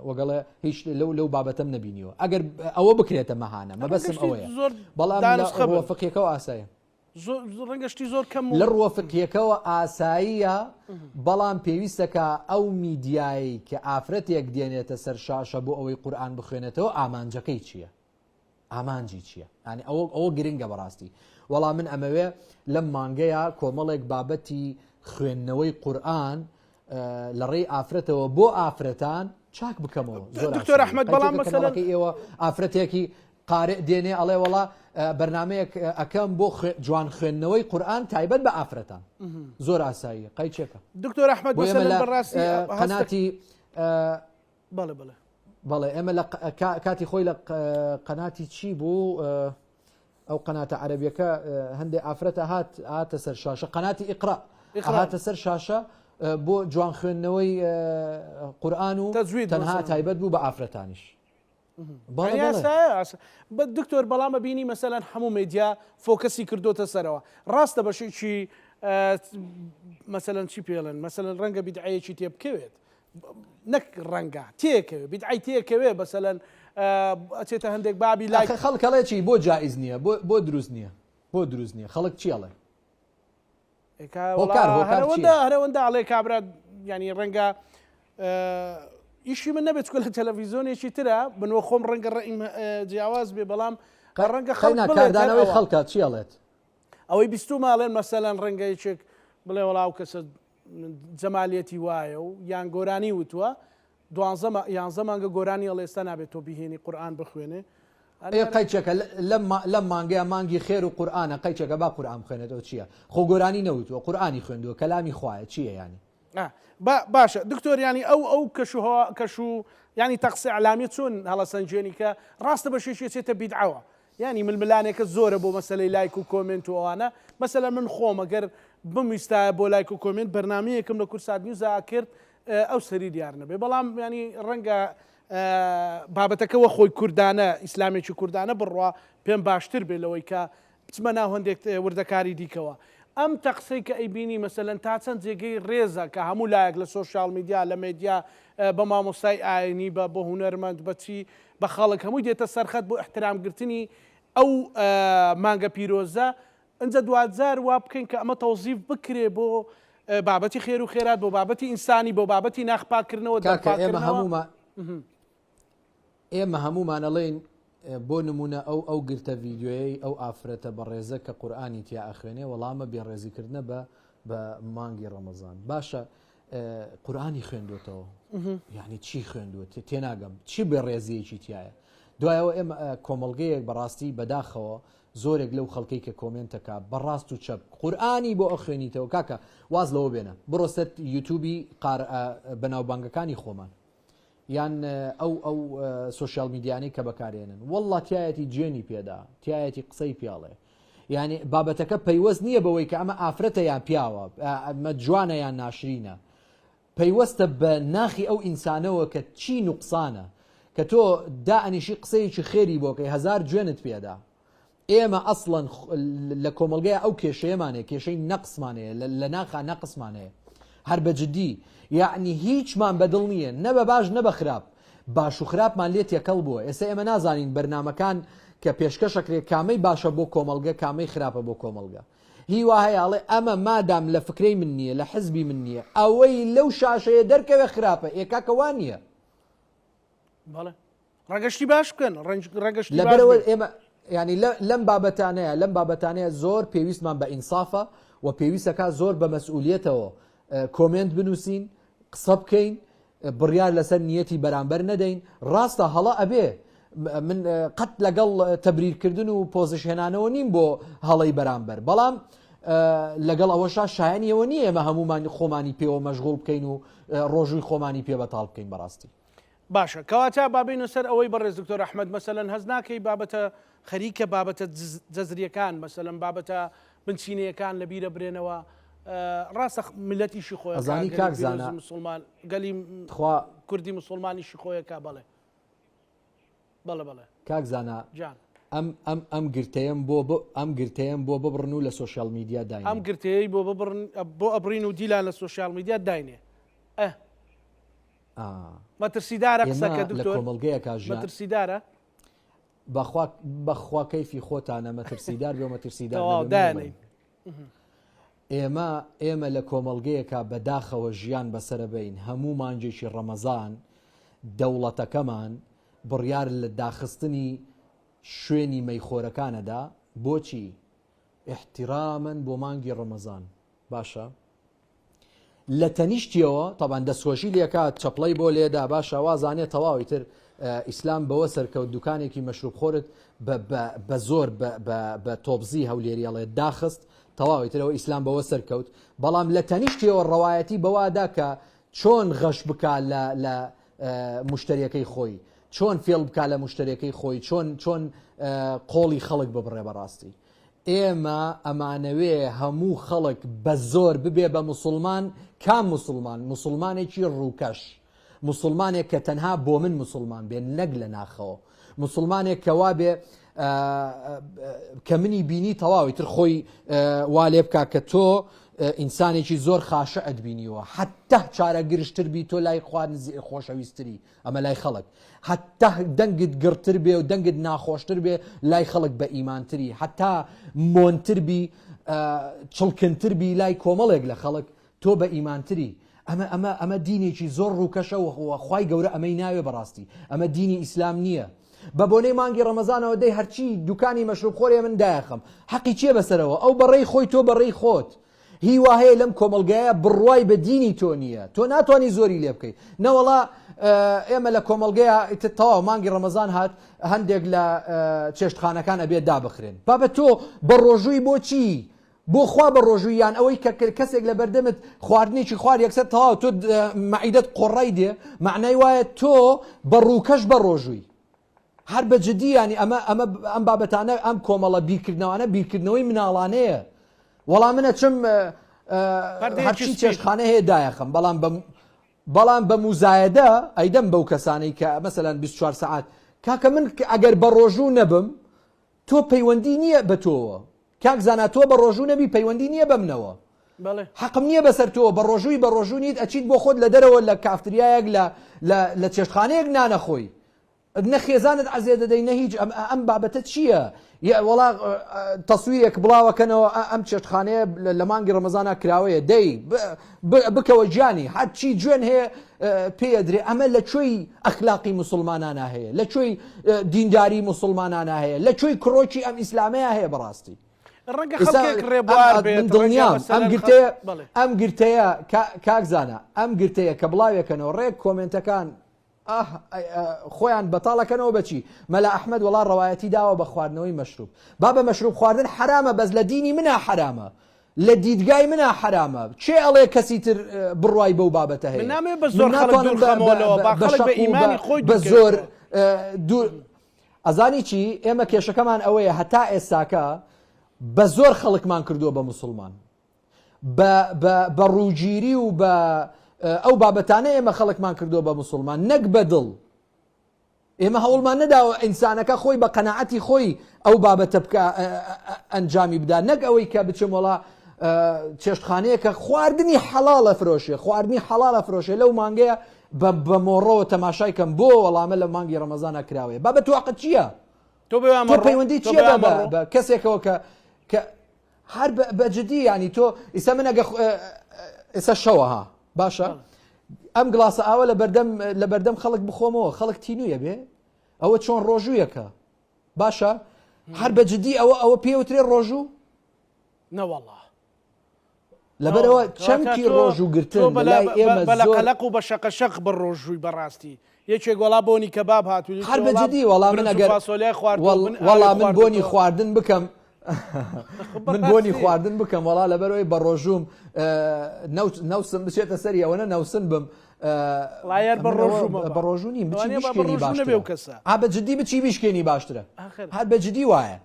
S2: وەگەڵێ هیچ لەو لەو بابەتەم نەبینیوە ئەگەر ئەوە بکرێتە مەهانە مەبەسم ئەوەیە زۆر بەڵام ڕووە فقیەکەەوە ئاسایە
S1: ڕەنگە شتی زۆر کەم
S2: لە ڕووە فقیەکەوە ئاساییە بەڵام پێویستەکە ئەو میدیایی کە ئافرەتێک دێنێتە سەر شاشە بۆ ئەوەی قورئان بخوێنێتەوە ئامانجەکەی چییە؟ ئامانجی چییە؟ یانی ئەوە ئەوە گرنگە بەڕاستی. وەڵا من ئەمەوێ لەم مانگەیا کۆمەڵێک بابەتی خوێندنەوەی قورئان لە ڕێی ئافرەتەوە بۆ ئافرەتان چاک بکەمەوە. زۆر
S1: دکتۆر ئەحمەد بەڵام
S2: مەسەلەکەی ئێوە ئافرەتێکی قارئ دێنێ ئەڵێ وەڵا بەرنمەیەک ئەکەم بۆ جوان خوێندنەوەی قورئان تایبەت بە ئافرەتان. زۆر ئاساییە قەیچێکە.
S1: دکتۆر ئەحمەد بەڕاستی
S2: قەناتی
S1: بەڵێ بەڵێ.
S2: بەڵێ ئێمە لە کاتی خۆی لە قەناتی چی بوو ئەو قەناتە عەربیەکە هەندێک ئافرەتە هات هاتە سەر شاشە قەناتی ئیقرا هاتە سەر شاشە بۆ جوان خوێندنەوەی قورآن و تەنها تایبەت بوو بە ئافرەتانیش
S1: دکتۆر بەڵام بینی مەسەلەن هەموو مێدیا focus ی کردوتە سەرەوە ڕاستە بەشێکی مەسەلەن چی پێڵێن مەسەلەن ڕەنگە بیدعەیەکی تێ بکەوێت نەک ڕەنگە تێکەوێ بیدعەی تێکەوێ بەسەلەن ئەچێتە هەندێک بابی
S2: لای خەڵک ئەڵێ چی بۆ جائیز نییە بۆ دروست نییە بۆ دروست نییە خەڵک چی ئەڵێ
S1: هۆکار هۆکار چییە هەرەوەندە ئەڵێ کابرا ینی ڕەنگە ئیشی من نەبێت چکە لە تەلەڤیزیۆنێکی ترە بنەوە خۆم ڕەنگە ڕێم جیاواز بێ بەڵام ڕەنگە
S2: خەڵک کاردانەوەی خەڵکە چی ئەڵێت
S1: ئەوەی بیستومە ئەڵێن مەسەلەن ڕەنگە یەکێک بڵێ وەڵا ئەو کەسە جەمالیەتی وایە و یان گۆرانی وتووە دوانزە یانزە مانگە گۆرانی ئەڵێ ئێستا نابێت تۆ بیهێنی قورئان بخوێنێ
S2: ئێ قەیچەکە لەم مانگەیە مانگی خێر و قورئانە قەیچەکە با قورئان بخوێنێتەوە چییە خۆ گۆرانی نەوتووە قورئانی خوێندووە کەلامی خوایە چییە ینی
S1: باشە دکتۆر ینی ئەو ئەو کەش و کەش و ینی تەقسی ئەلامی چۆن هەڵەسەنجێنی کە ڕاستە بە شێشێتە بیدعەوە یانی ململانێکە زۆرە بۆ مەسەلەی لایک و کۆمێنت و ئەوانە، مەسەلەن من خۆم ئەگەر بمویستایە بۆ لایک و کۆمێنت بەرنامەیەکم لە کوردسات نیوزا ئەکرد ئەو سەری دیار نەبێ بەڵام یانی ڕەنگە بابەتەکە وە خۆی کوردانە ئیسلامێکی کوردانە بڕوا پێم باشتر بێ لەوەی کە بچمە ناو هەندێک وردەکاری دیکەوە ئەم تەقسەی کە ئەیبینی مەسەلەن تا چەند جێگەی ڕێزە کە هەموو لایەک لە سۆشیال میدیا لە مێدیا بە مامۆستای ئاینی بە بۆ هونەرمەند بەچی بە خەڵک هەمووی دێتە سەر خەت بۆ ئیحترام گرتنی ئەو مانگە پیرۆزە ئنجا دواجار وا بکەین کە ئەمە تەوزیف بکرێ بۆ بابەتی خێر و خێرات بۆ بابەتی ئینسانی بۆ بابەتی ناخ پاکردنەوە دەر
S2: کاکە ئێمە
S1: پاکردنەوە.
S2: هەموومان ئێمە هەموومان ئەڵێین بۆ نمونە ئەو ئەو گرتە ڤیدیۆیەی ئەو ئافرەتە بەڕێزە کە قورئانی تیا ئەخوێنێ وەڵامە بێڕێزی کردنە بە بە مانگی ڕەمەزان باشە قورئانی خوێندوێتەوە یعنی چی خوێندووە تێناگەم چی بێڕێزیەکی تایە دوایەوە ئێمە کۆمەڵگەیەک بەڕاستی بەداخەوە زۆرێک لەو خەڵکەی کە کۆمێنتەکە بەڕاست و چەپ قورئانی بۆ ئەخوێنیتەوە کاکە واز لەوە بێنە بڕۆ سەر یوتوبی قار بەناوبانگەکانی خۆمان یان ئەو ئەو سۆشیال میدیانەی کە بەکارێنن واللە تایەتی جوێنی پێدا تایەتی قسەی پیاڵێ یعنی بابەتەکە پەیوەست نییە بەوەی کە ئەمە ئافرەتە یان پیاوە ئەمە جوانە یان ناشرینە پەیوەستە بە ناخی ئەو ئینسانەوە کە چی نوقسانە کە تۆ دائەنیشی قسەیەکی خێری بۆکەی هەزار جوێنت پێدا ئێمە ئەسڵەن لە کۆمەڵگەیا ئەو کێشەیەمان هەیە کێشەی نەقسمان هەیە لە ناخا نەقسمان هەیە هەر بە جدی یەعنی هیچمان بەدڵ نییە نە بە باش نە بە خراپ باش و خراپمان لێ تێکەڵ بووە ئێستا ئێمە نازانین بەرنامەکان کە پێشکەشەکرێ کامەی باشە بۆ کۆمەڵگە کامەی خراپە بۆ کۆمەڵگە هیوا هەیە ئەڵێ ئەمە مادام لە فکرەی من نییە لە حزبی من نییە ئەوەی لەو شاشەیە دەرکەوێ خراپە ئێ کاکە وا نییە
S1: بەڵێ ڕەگەشتی باش بکەن ڕەگەشتی
S2: لەبەرەوە ئێمە ینی لەم بابەتانەیە لەم بابەتانەیە زۆر پێویستمان بە ئینسافە و پێویستەکە زۆر بە مەسئولیتەوە کۆمێنت بنووسین قسە بکەین بڕیار لەسەر نیەتی بەرامبەر نەدەین ڕاستە هەڵە ئەبێ من قەت لەگەڵ تەبریرکردن و پۆزش هێنانەوە نیم بۆ هەڵەی بەرامبەر بەڵام. لەگەڵ ئەوەشا شایەنی ئەوە نییە ئێمە هەموومان خۆمانی پێوە مەشغوڵ بکەین و ڕۆژووی خۆمانی پێ بەتاڵ بکەین بەڕاستی.
S1: باشە کەواتە با بێینە سەر ئەوەی بەڕێز دکتۆر ئەحمەد مەسەلەن هەست ناکەی بابەتە خەریکە بابەتە جەزریەکان مەسەلەن بابەتە بنچینەیەکان لە بیرە برێنەوە ڕاستە میلەتیشی خۆیان
S2: ئەزانی کاک زانا
S1: مسلمان گەلی
S2: تخوا
S1: کوردی مسلمانیشی خۆیەکە بەڵێ بەڵێ بەڵێ
S2: کاک زانا
S1: جان
S2: ئەم ئەم ئەم گرتەیەم بۆ ئەم گرتەیەم بۆ ببڕن و لە social media داینێ
S1: ئەم گرتەیەی بۆ ببڕن بۆ ئەبڕین و دیلان لە social media داینێ ئە مەترسیدارە قسەکە
S2: دکتۆر لە کۆمەڵگەیەکا
S1: ژیان مەترسیدارە
S2: بەخوا بەخوا کەیفی خۆتانە مەترسیدار بێ مەترسیدار
S1: دانێ
S2: ئێمە ئێمە لە کۆمەڵگەیەکا بەداخەوە ژیان بەسەرە بەین هەموو مانگێکی ڕەمەزان دەوڵەتەکەمان بڕیار لە داخستنی شوێنی مەیخۆرەکانەدا بۆچی ئیحتیرامەن بۆ مانگی ڕەمەزان باشە لە تەنیشتیەوە تەبان دەستخۆشی لێکات چەپڵەی بۆ لێدا باشە وازانێ تەواو ئیتر ئیسلام بەوە سەرکەوت دوکانێکی مەشروب خۆرت بە زۆر بە تۆپزی هەولێری ئەڵێ داخست تەواو ئیترەوە ئیسلام بەوە سەرکەوت بەڵام لە تەنیشتیەوە ڕەوایەتی بەوادا کە چۆن غەش بکا لە لە مشتریەکەی خۆی چۆن فێڵ بکا لە مشتریەکەی خۆی چۆن چۆن قۆڵی خەڵک ببڕێ بەڕاستی ئێمە ئەمانەوێ هەموو خەڵک بە زۆر ببێ بە موسوڵمان، کام موسوڵمان؟ موسوڵمانێکی ڕووکەش، موسوڵمانێک کە تەنها بۆ من موسوڵمان بێ نەک لە ناخەوە، موسوڵمانێک کە وابێ کە منی بینی تەواو ئیتر خۆی وا لێ بکا کە تۆ ئینسانێکی زۆر خاشعت بینیوە، حەتتا چارە گرژتر بی تۆ لای خوا خۆشەویستری. ئەمە لای خەڵک حەتا دەنگت گڕتر بێ و دەنگت ناخۆشتر بێ لای خەڵک بە ئیمانتری حەتا مۆنتر بی چڵکنتر بی لای کۆمەڵێک لە خەڵک تۆ بە ئیمانتری ئەمە ئەمە ئەمە دینێکی زۆر ڕووکەشە و خوای گەورە ئەمەی ناوێ بەڕاستی ئەمە دینی ئیسلام نییە بە بۆنەی مانگی ڕەمەزانەوە دەی هەرچی دوکانی مەشروب خۆرێ من دایەخەم حەقی چییە بەسەرەوە ئەو بەڕێی خۆی تۆ بەڕێی خۆت هی وا هەیە لەم کۆمەڵگایە بڕوای بە دینی تۆ نییە تۆ ناتوانانی زۆری لێ بکەیت نەوەڵا ئێمە لە کۆمەڵگەیە ئیتر تەواو مانگی ڕەمەزان هات هەندێک لە چێشتخانەکان ئەبێت دابخرێن بابە تۆ بە ڕۆژووی بۆچی بۆ خوا بە ڕۆژووی یان ئەوەی کە کەسێک لە بەردەمت خواردنێکی خوار یەکسەر تەواو تۆ مەعیدەت قۆڕای دێ معنای وایە تۆ بە ڕووکەش بە ڕۆژووی هەر بە جدی یانی ئەمە ئەمە ئەم بابەتانە ئەم کۆمەڵە بیرکردنەوانە بیرکردنەوەی مناڵانەیە وەڵام من ئەچم هەرچی چێشتخانە هەیە دایەخەم بەڵام بە بەڵام بە موزایەدە ئەیدەم بەو کەسانەی کە مەسەلەن 24 سەعات کاکە من ئەگەر بە ڕۆژوو نەبم تۆ پەیوەندی نییە بە تۆوە کاک زانا تۆ بە ڕۆژوو نەبی پەیوەندی نییە بە منەوە حەقم نییە بەسەر تۆ بە ڕۆژووی بە ڕۆژوو نیت ئەچیت بۆ خۆت لە دەرەوە لە کافتریایەک لە لە چێشتخانەیەک نانەخۆی نە خێزانت عەزێ دەدەی نە هیچ ئەم ئەم بابەتە چییە؟ یە وەڵا تەسویرێک بڵاوەکەنەوە ئەم چێشتخانەیە لە مانگی ڕەمەزانا کراوەیە دەی بکەوە گیانی هەرچی جوێن هەیە پێ ئەدرێ ئەمە لە کوێی ئەخلاقی موسڵمانانا هەیە لە کوێی دینداری موسڵمانانا هەیە لە کوێی کڕۆکی ئەم ئیسلامەیە هەیە بەڕاستی
S1: ڕەنگە خەڵکێک ڕێبوار بێت
S2: من دڵنیام ئەم گرتەیە ئەم گرتەیە کاک زانا ئەم گرتەیە کە بڵاوێکەنەوە ڕێک کۆمێنتەکان ئاه خۆیان بەتاڵ ئەکەنەوە بەچی؟ مەلا ئەحمەد وەڵا ڕەوایەتی داوە بە خواردنەوەی مەشروب. بابە مەشروب خواردن حەرامە بەس لە دینی منا حەرامە. لە دیدگای منا حەرامە. کێ ئەڵێ کەسی تر بڕوای بەو بابەتە
S1: هەیە؟
S2: من
S1: نامەوێ بە زۆر خەڵک دوور خەمەوە لەوە، با خەڵک بە ئیمانی خۆی
S2: دوور زۆر دوور ئەزانی چی ئێمە کێشەکەمان ئەوەیە هەتا ئێستاکە بە زۆر خەڵکمان کردووە بە موسڵمان. بە بە بە ڕووگیری و بە ئەو بابەتانە ئێمە خەڵکمان کردووە بە موسڵمان نەک بە دڵ ئێمە هەوڵمان نەداوە ئینسانەکە خۆی بە قەناعەتی خۆی ئەو بابەتە بکە ئەنجامی بدا نەک ئەوەی کە بچم وڵا چێشتخانەیەکە خواردنی حەڵاڵە فرۆشێ خواردنی حەڵاڵە فرۆشێ لەو مانگەیە بە مۆڕەوە تەماشای کەم بۆ وەڵامە لە مانگی ڕەمەزانە کراوەیە بابە تۆ چییە؟
S1: تۆ
S2: پەیوەندی چییە بە کەسێکەوە کە کە هەر بە جدی ینی تۆ ئیستا من ئەگە ئێستا شەوە ها باشە ئەم گڵاسە ئاوە لە بەردەم لە بەردەم خەڵک بخۆمەوە خەڵک تینویە بێ ئەوە چۆن ڕۆژوویەکە باشە هەر بە جدی ئەوە ئەوە پێوترێ ڕۆژوو
S1: نەوەڵا
S2: لەبەرەوە چەمکی ڕۆژوو گرتن لای ئێمە
S1: زۆر قەلەق و بە شەقە شەق بە ڕۆژووی بەڕاستی یەکێک وەڵا بۆنی کەباب هات
S2: هەر بە جدی وەڵا من ئەگەر
S1: فاسۆلیای خوارد
S2: وەڵا من بۆنی خواردن بکەم. من بۆنی خواردن بکەم وەڵا لەبەرەوەی بە ڕۆژووم نەوسم بچێتە سەری ئەوەنە نەوسن بم
S1: ڵایەر بە ڕۆژوو
S2: بە ڕۆژوو نیم بچی بشکێنی باشترە کەسە بە جدی بچی بشکێنی باشترە هەر بە جدی وایە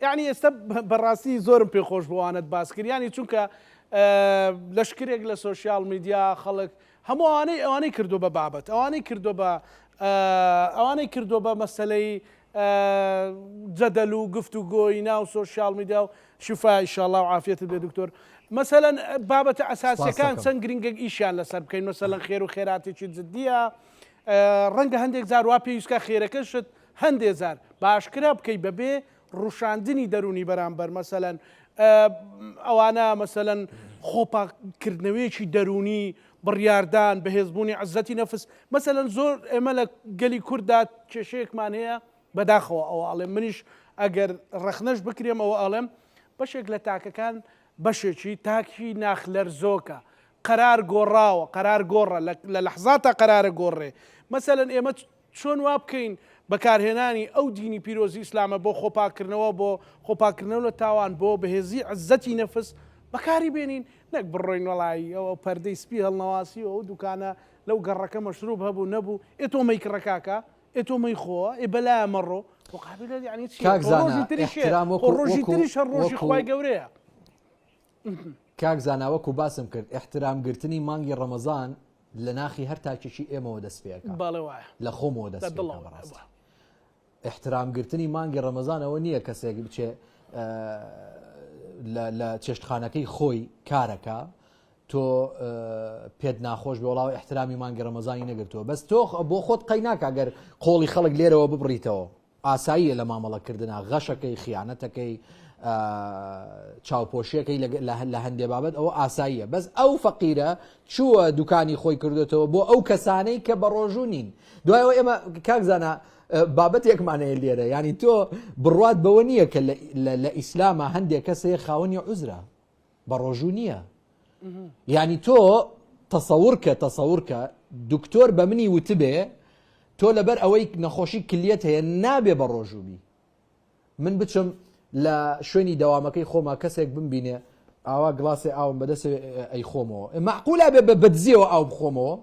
S1: یعنی ئێستا بەڕاستی زۆرم پێ خۆش بۆوانت باس کرد ینی چونکە لەشکرێک لە سۆشیال میدیا خەڵک هەموو ئەوانەی ئەوانەی کردو بە بابەت ئەوانەی کردو بە ئەوانەی کردو بە مەسلەی جەدەل و گفت و گۆی ناو سۆشیال میدیا و شفا ئیشاڵا و عافیەتت بێ دکتۆر مەسەلەن بابەتە ئەساسیەکان چەند گرنگێک ئیشیان لەسەر بکەین مەسەلەن خێر و خێراتێکی جدیە ڕەنگە هەندێک جار وا پێویستکە خێرەکەشت هەندێ جار باشکرا بکەی بەبێ ڕوشاندنی دەرونی بەرامبەر مەسەلەن ئەوانە مەسەلەن خۆپاکردنەوەیەکی دەرونی بڕیاردان، بەهێزبوونی عزەتی نەفس، مەسەلەن زۆر ئێمە لە گەلی کورددا کێشەیەکمان هەیە بەداخەوە ئەوە ئەڵێم منیش ئەگەر ڕەخنەش بکرێم ئەوە ئەڵێم بەشێک لە تاکەکان بەشێکی تاکی ناخلەرزۆکە قەرار گۆڕاوە قەرار گۆڕە لە لەحزاتا قەرارە گۆڕێ مەسەلەن ئێمە چۆن وا بکەین بەکارهێنانی ئەو دینی پیرۆزی ئیسلامە بۆ خۆپاککردنەوە بۆ خۆپاککردنەوە لە تاوان بۆ بەهێزی عزەتی نەفس بەکاری بێنین نەک بڕۆین وەڵایی ئەو پەردەی سپی هەڵنەواسی و ئەو دوکانە لەو گەڕەکە مەشروب هەبوو نەبوو ئێ تۆ مەیکڕە کاکە ئێ تۆ مەیخۆ ئێ بەلایە مەڕۆ خۆ قابیلە یعنی چیە
S2: کاک
S1: خۆ
S2: زانا
S1: ڕۆژی تریش هەیە
S2: ئیحترام
S1: خۆ
S2: وەکو
S1: ڕۆژی
S2: وەکو
S1: تریش هەر ڕۆژی
S2: وەکو
S1: خوای گەورەیە.
S2: کاک زانا وەکو باسم کرد ئیحترام گرتنی مانگی ڕەمەزان لە ناخی هەر تاکێکی ئێمەوە دەست پێ ئەکا
S1: بەڵێ وایە
S2: لە خۆمەوە دەست
S1: لە
S2: پێ ئەکا
S1: دڵەوە
S2: بەڕاستی
S1: وایە.
S2: ئیحترام گرتنی مانگی ڕەمەزان ئەوە نییە کەسێک بچێ لە لە چێشتخانەکەی خۆی کارەکە تۆ پێت ناخۆش بێ وڵاو ئیحترامی مانگی ڕەمەزانی نەگرتووە بەس تۆ بۆ خۆت قەی ناکا گەر قۆڵی خەڵک لێرەوە ببڕیتەوە ئاساییە لە مامەڵەکردنا، غەشەکەی، خیانەتەکەی، چاوپۆشیەکەی لە هەندێ بابەت ئەوە ئاساییە، بەس ئەو فەقیرە چووە دوکانی خۆی کردوێتەوە بۆ ئەو کەسانەی کە بە ڕۆژوو نین. دوایەوە ئێمە کاک زانا بابەتێکمان هەیە لێرە، یانی تۆ بڕوات بەوە نییە کە لە ئیسلاما هەندێک کەس هەیە خاوەنی عوزرە. بە ڕۆژوو نییە یعنی تۆ تەسەورکە تەسەورکە دکتۆر بە منی وتبێ تۆ لەبەر ئەوەی نەخۆشی کلیت هەیە نابێ بە ڕۆژوو بی من بچم لە شوێنی دەوامەکەی خۆما کەسێک بمبینێ ئاوا گڵاسێ ئاوم بەدەست ئەی خۆمەوە معقولا بێ بە بەدزیەوە ئاو بخۆمەوە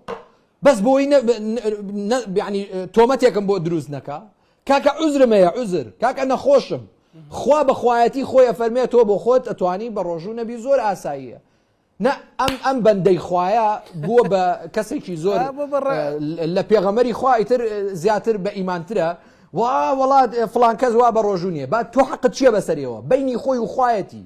S2: بەس بۆی ینی تۆمەتێکم بۆ دروست نەکا کاکە عوزرم هەیە عوزر کاکە نەخۆشم خوا بە خوایەتی خۆی ئەفەرمێ تۆ بۆ خۆت ئەتوانی بە ڕۆژوو نەبی زۆر ئاساییە نە ئەم ئەم بەندەی خوایە بووە بە کەسێکی زۆر لە پێغەمەری خوا ئیتر زیاتر بە ئیمانترە وا وڵات فلان کەس وا بە ڕۆژوو نییە با تۆ حەقت چییە بەسەریەوە بینی خۆی و خوایەتی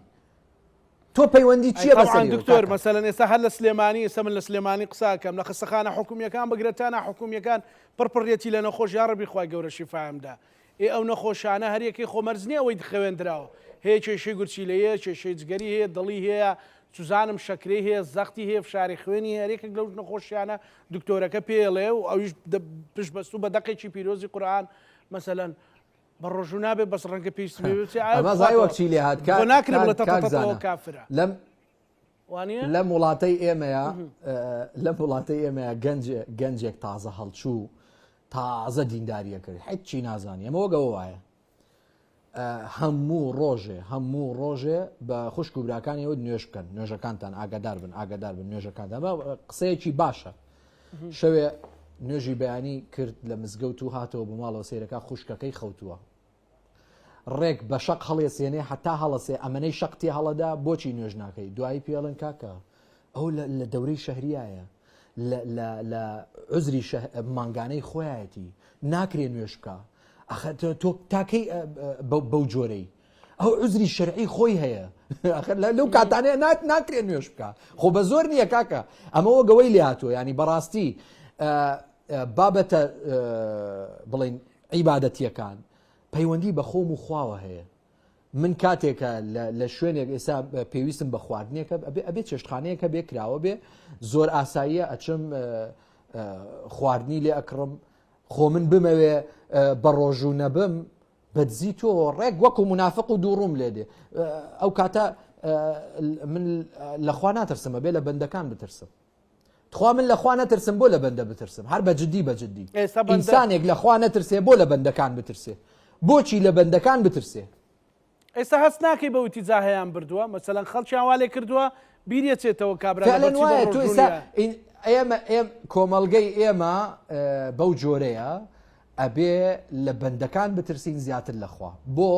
S2: تۆ پەیوەندی چییە بەسەریەوە
S1: دکتۆر مەسەلەن ئێستا هەر لە سلێمانی ئێستا من لە سلێمانی قساکەم لە خەستەخانە حکومیەکان بگرە تا ناحکومیەکان پڕپڕیەتی لە نەخۆش یاڕەبی خوای گەورە شیفایان بدا ئێ ئەو نەخۆشانە هەریەکەی خۆ مەرج نییە ئەوەی خەوێندراوە هەیە کێشەی گورچیلەی هەیە کێشەی جگەری هەیە دڵی هەیە چوزانم شەکرەی هەیە زەختی هەیە فشاری خوێنی هەیە هەریەکێک لەو نەخۆشیانە دکتۆرەکە پێڵێ و ئەویش پشت بەستوو بە دەقێکی پیرۆزی قورئان مەسەلەن بە ڕۆژوو نابێ بەس ڕەنگە پێویستی پێ بچێ ئایا
S2: ئەمە زای وەک چی لێ هات
S1: بۆ ناکرێ بڵێ
S2: کاک
S1: تەتەتەوە
S2: زانا
S1: کافرە
S2: لەم
S1: وانە
S2: لەم وڵاتەی ئێمەیە لەم وڵاتەی ئێمەیە گەنج گەنجێک تازە هەڵچوو تازە دینداریە کرد هیچی نازانی ئەمە وەگەوە وایە هەموو ڕۆژێ هەموو ڕۆژێ بە خوشک و براکانیەوە نوێژ بکەن نوێژەکانتان ئاگادار بن ئاگادار بن نوێژەکانتان قسەیەکی باشە شەوێ نوێژی بەیانی کرد لە مزگەوت و هاتەوە بۆ ماڵەوە سەیرەکا خوشکەکەی خەوتووە ڕێک بە شەق هەڵێسێنێ هەتا هەڵەسێ ئەمەنەی شەق تێ هەڵەدا بۆچی نوێژ ناکەی دوایی پێڵن کاکە ئەو لە دەورەی شەهریایە لە عزری مانگانەی خۆیەتی ناکرێ نوێژ بکە ئەخە تۆ تاکەی بەو جۆرەی ئەو عوزری شەرعی خۆی هەیە ئەخر لەو کاتانەیە نات ناکرێ نوێژ بکە خۆ بە زۆر نییە کاکە ئەمە وەگەوەی لێ هاتووە ینی بەڕاستی بابەتە بڵین عیبادەتیەکان پەیوەندی بە خۆم و خواوە هەیە من کاتێکە لە شوێنێک ئێستا پێویستم بە خواردنێکە ئەبێ ئەبێ چێشتخانەیەکە بێ کراوە بێ زۆر ئاساییە ئەچم خواردنی لێ ئەکڕم خۆ من بمەوێ بە ڕۆژوو نەبم بەدزی تۆ ڕێک وەکو منافق و دووڕوم لێ دێ ئەو کاتە من لەخوا ناترسم ئەبێ لە بەندەکان بترسم تخوا من لەخوا نەترسم بۆ لە بەندە بترسم هەر بە جدی بە جدی ئینسانێک لەخوا نەترسێ بۆ لە بەندەکان بترسێ بۆچی لە بەندەکان بترسێ؟
S1: ئێستا هەست ناکەی بەو ئیتیجاهەیان بردووە مەسەلەن خەڵکیان وا لێ کردووە بیریەچێتەوە کابرا
S2: فعلا
S1: لەبەرچی بە
S2: وایە تۆ
S1: ڕۆژوو
S2: ئێستا
S1: نییە.
S2: ئین- ئێمە ئێم کۆمەڵگەی ئێمە اه، بەو جۆرەیە ئەبێ لە بەندەکان بترسین زیاتر لە خوا بۆ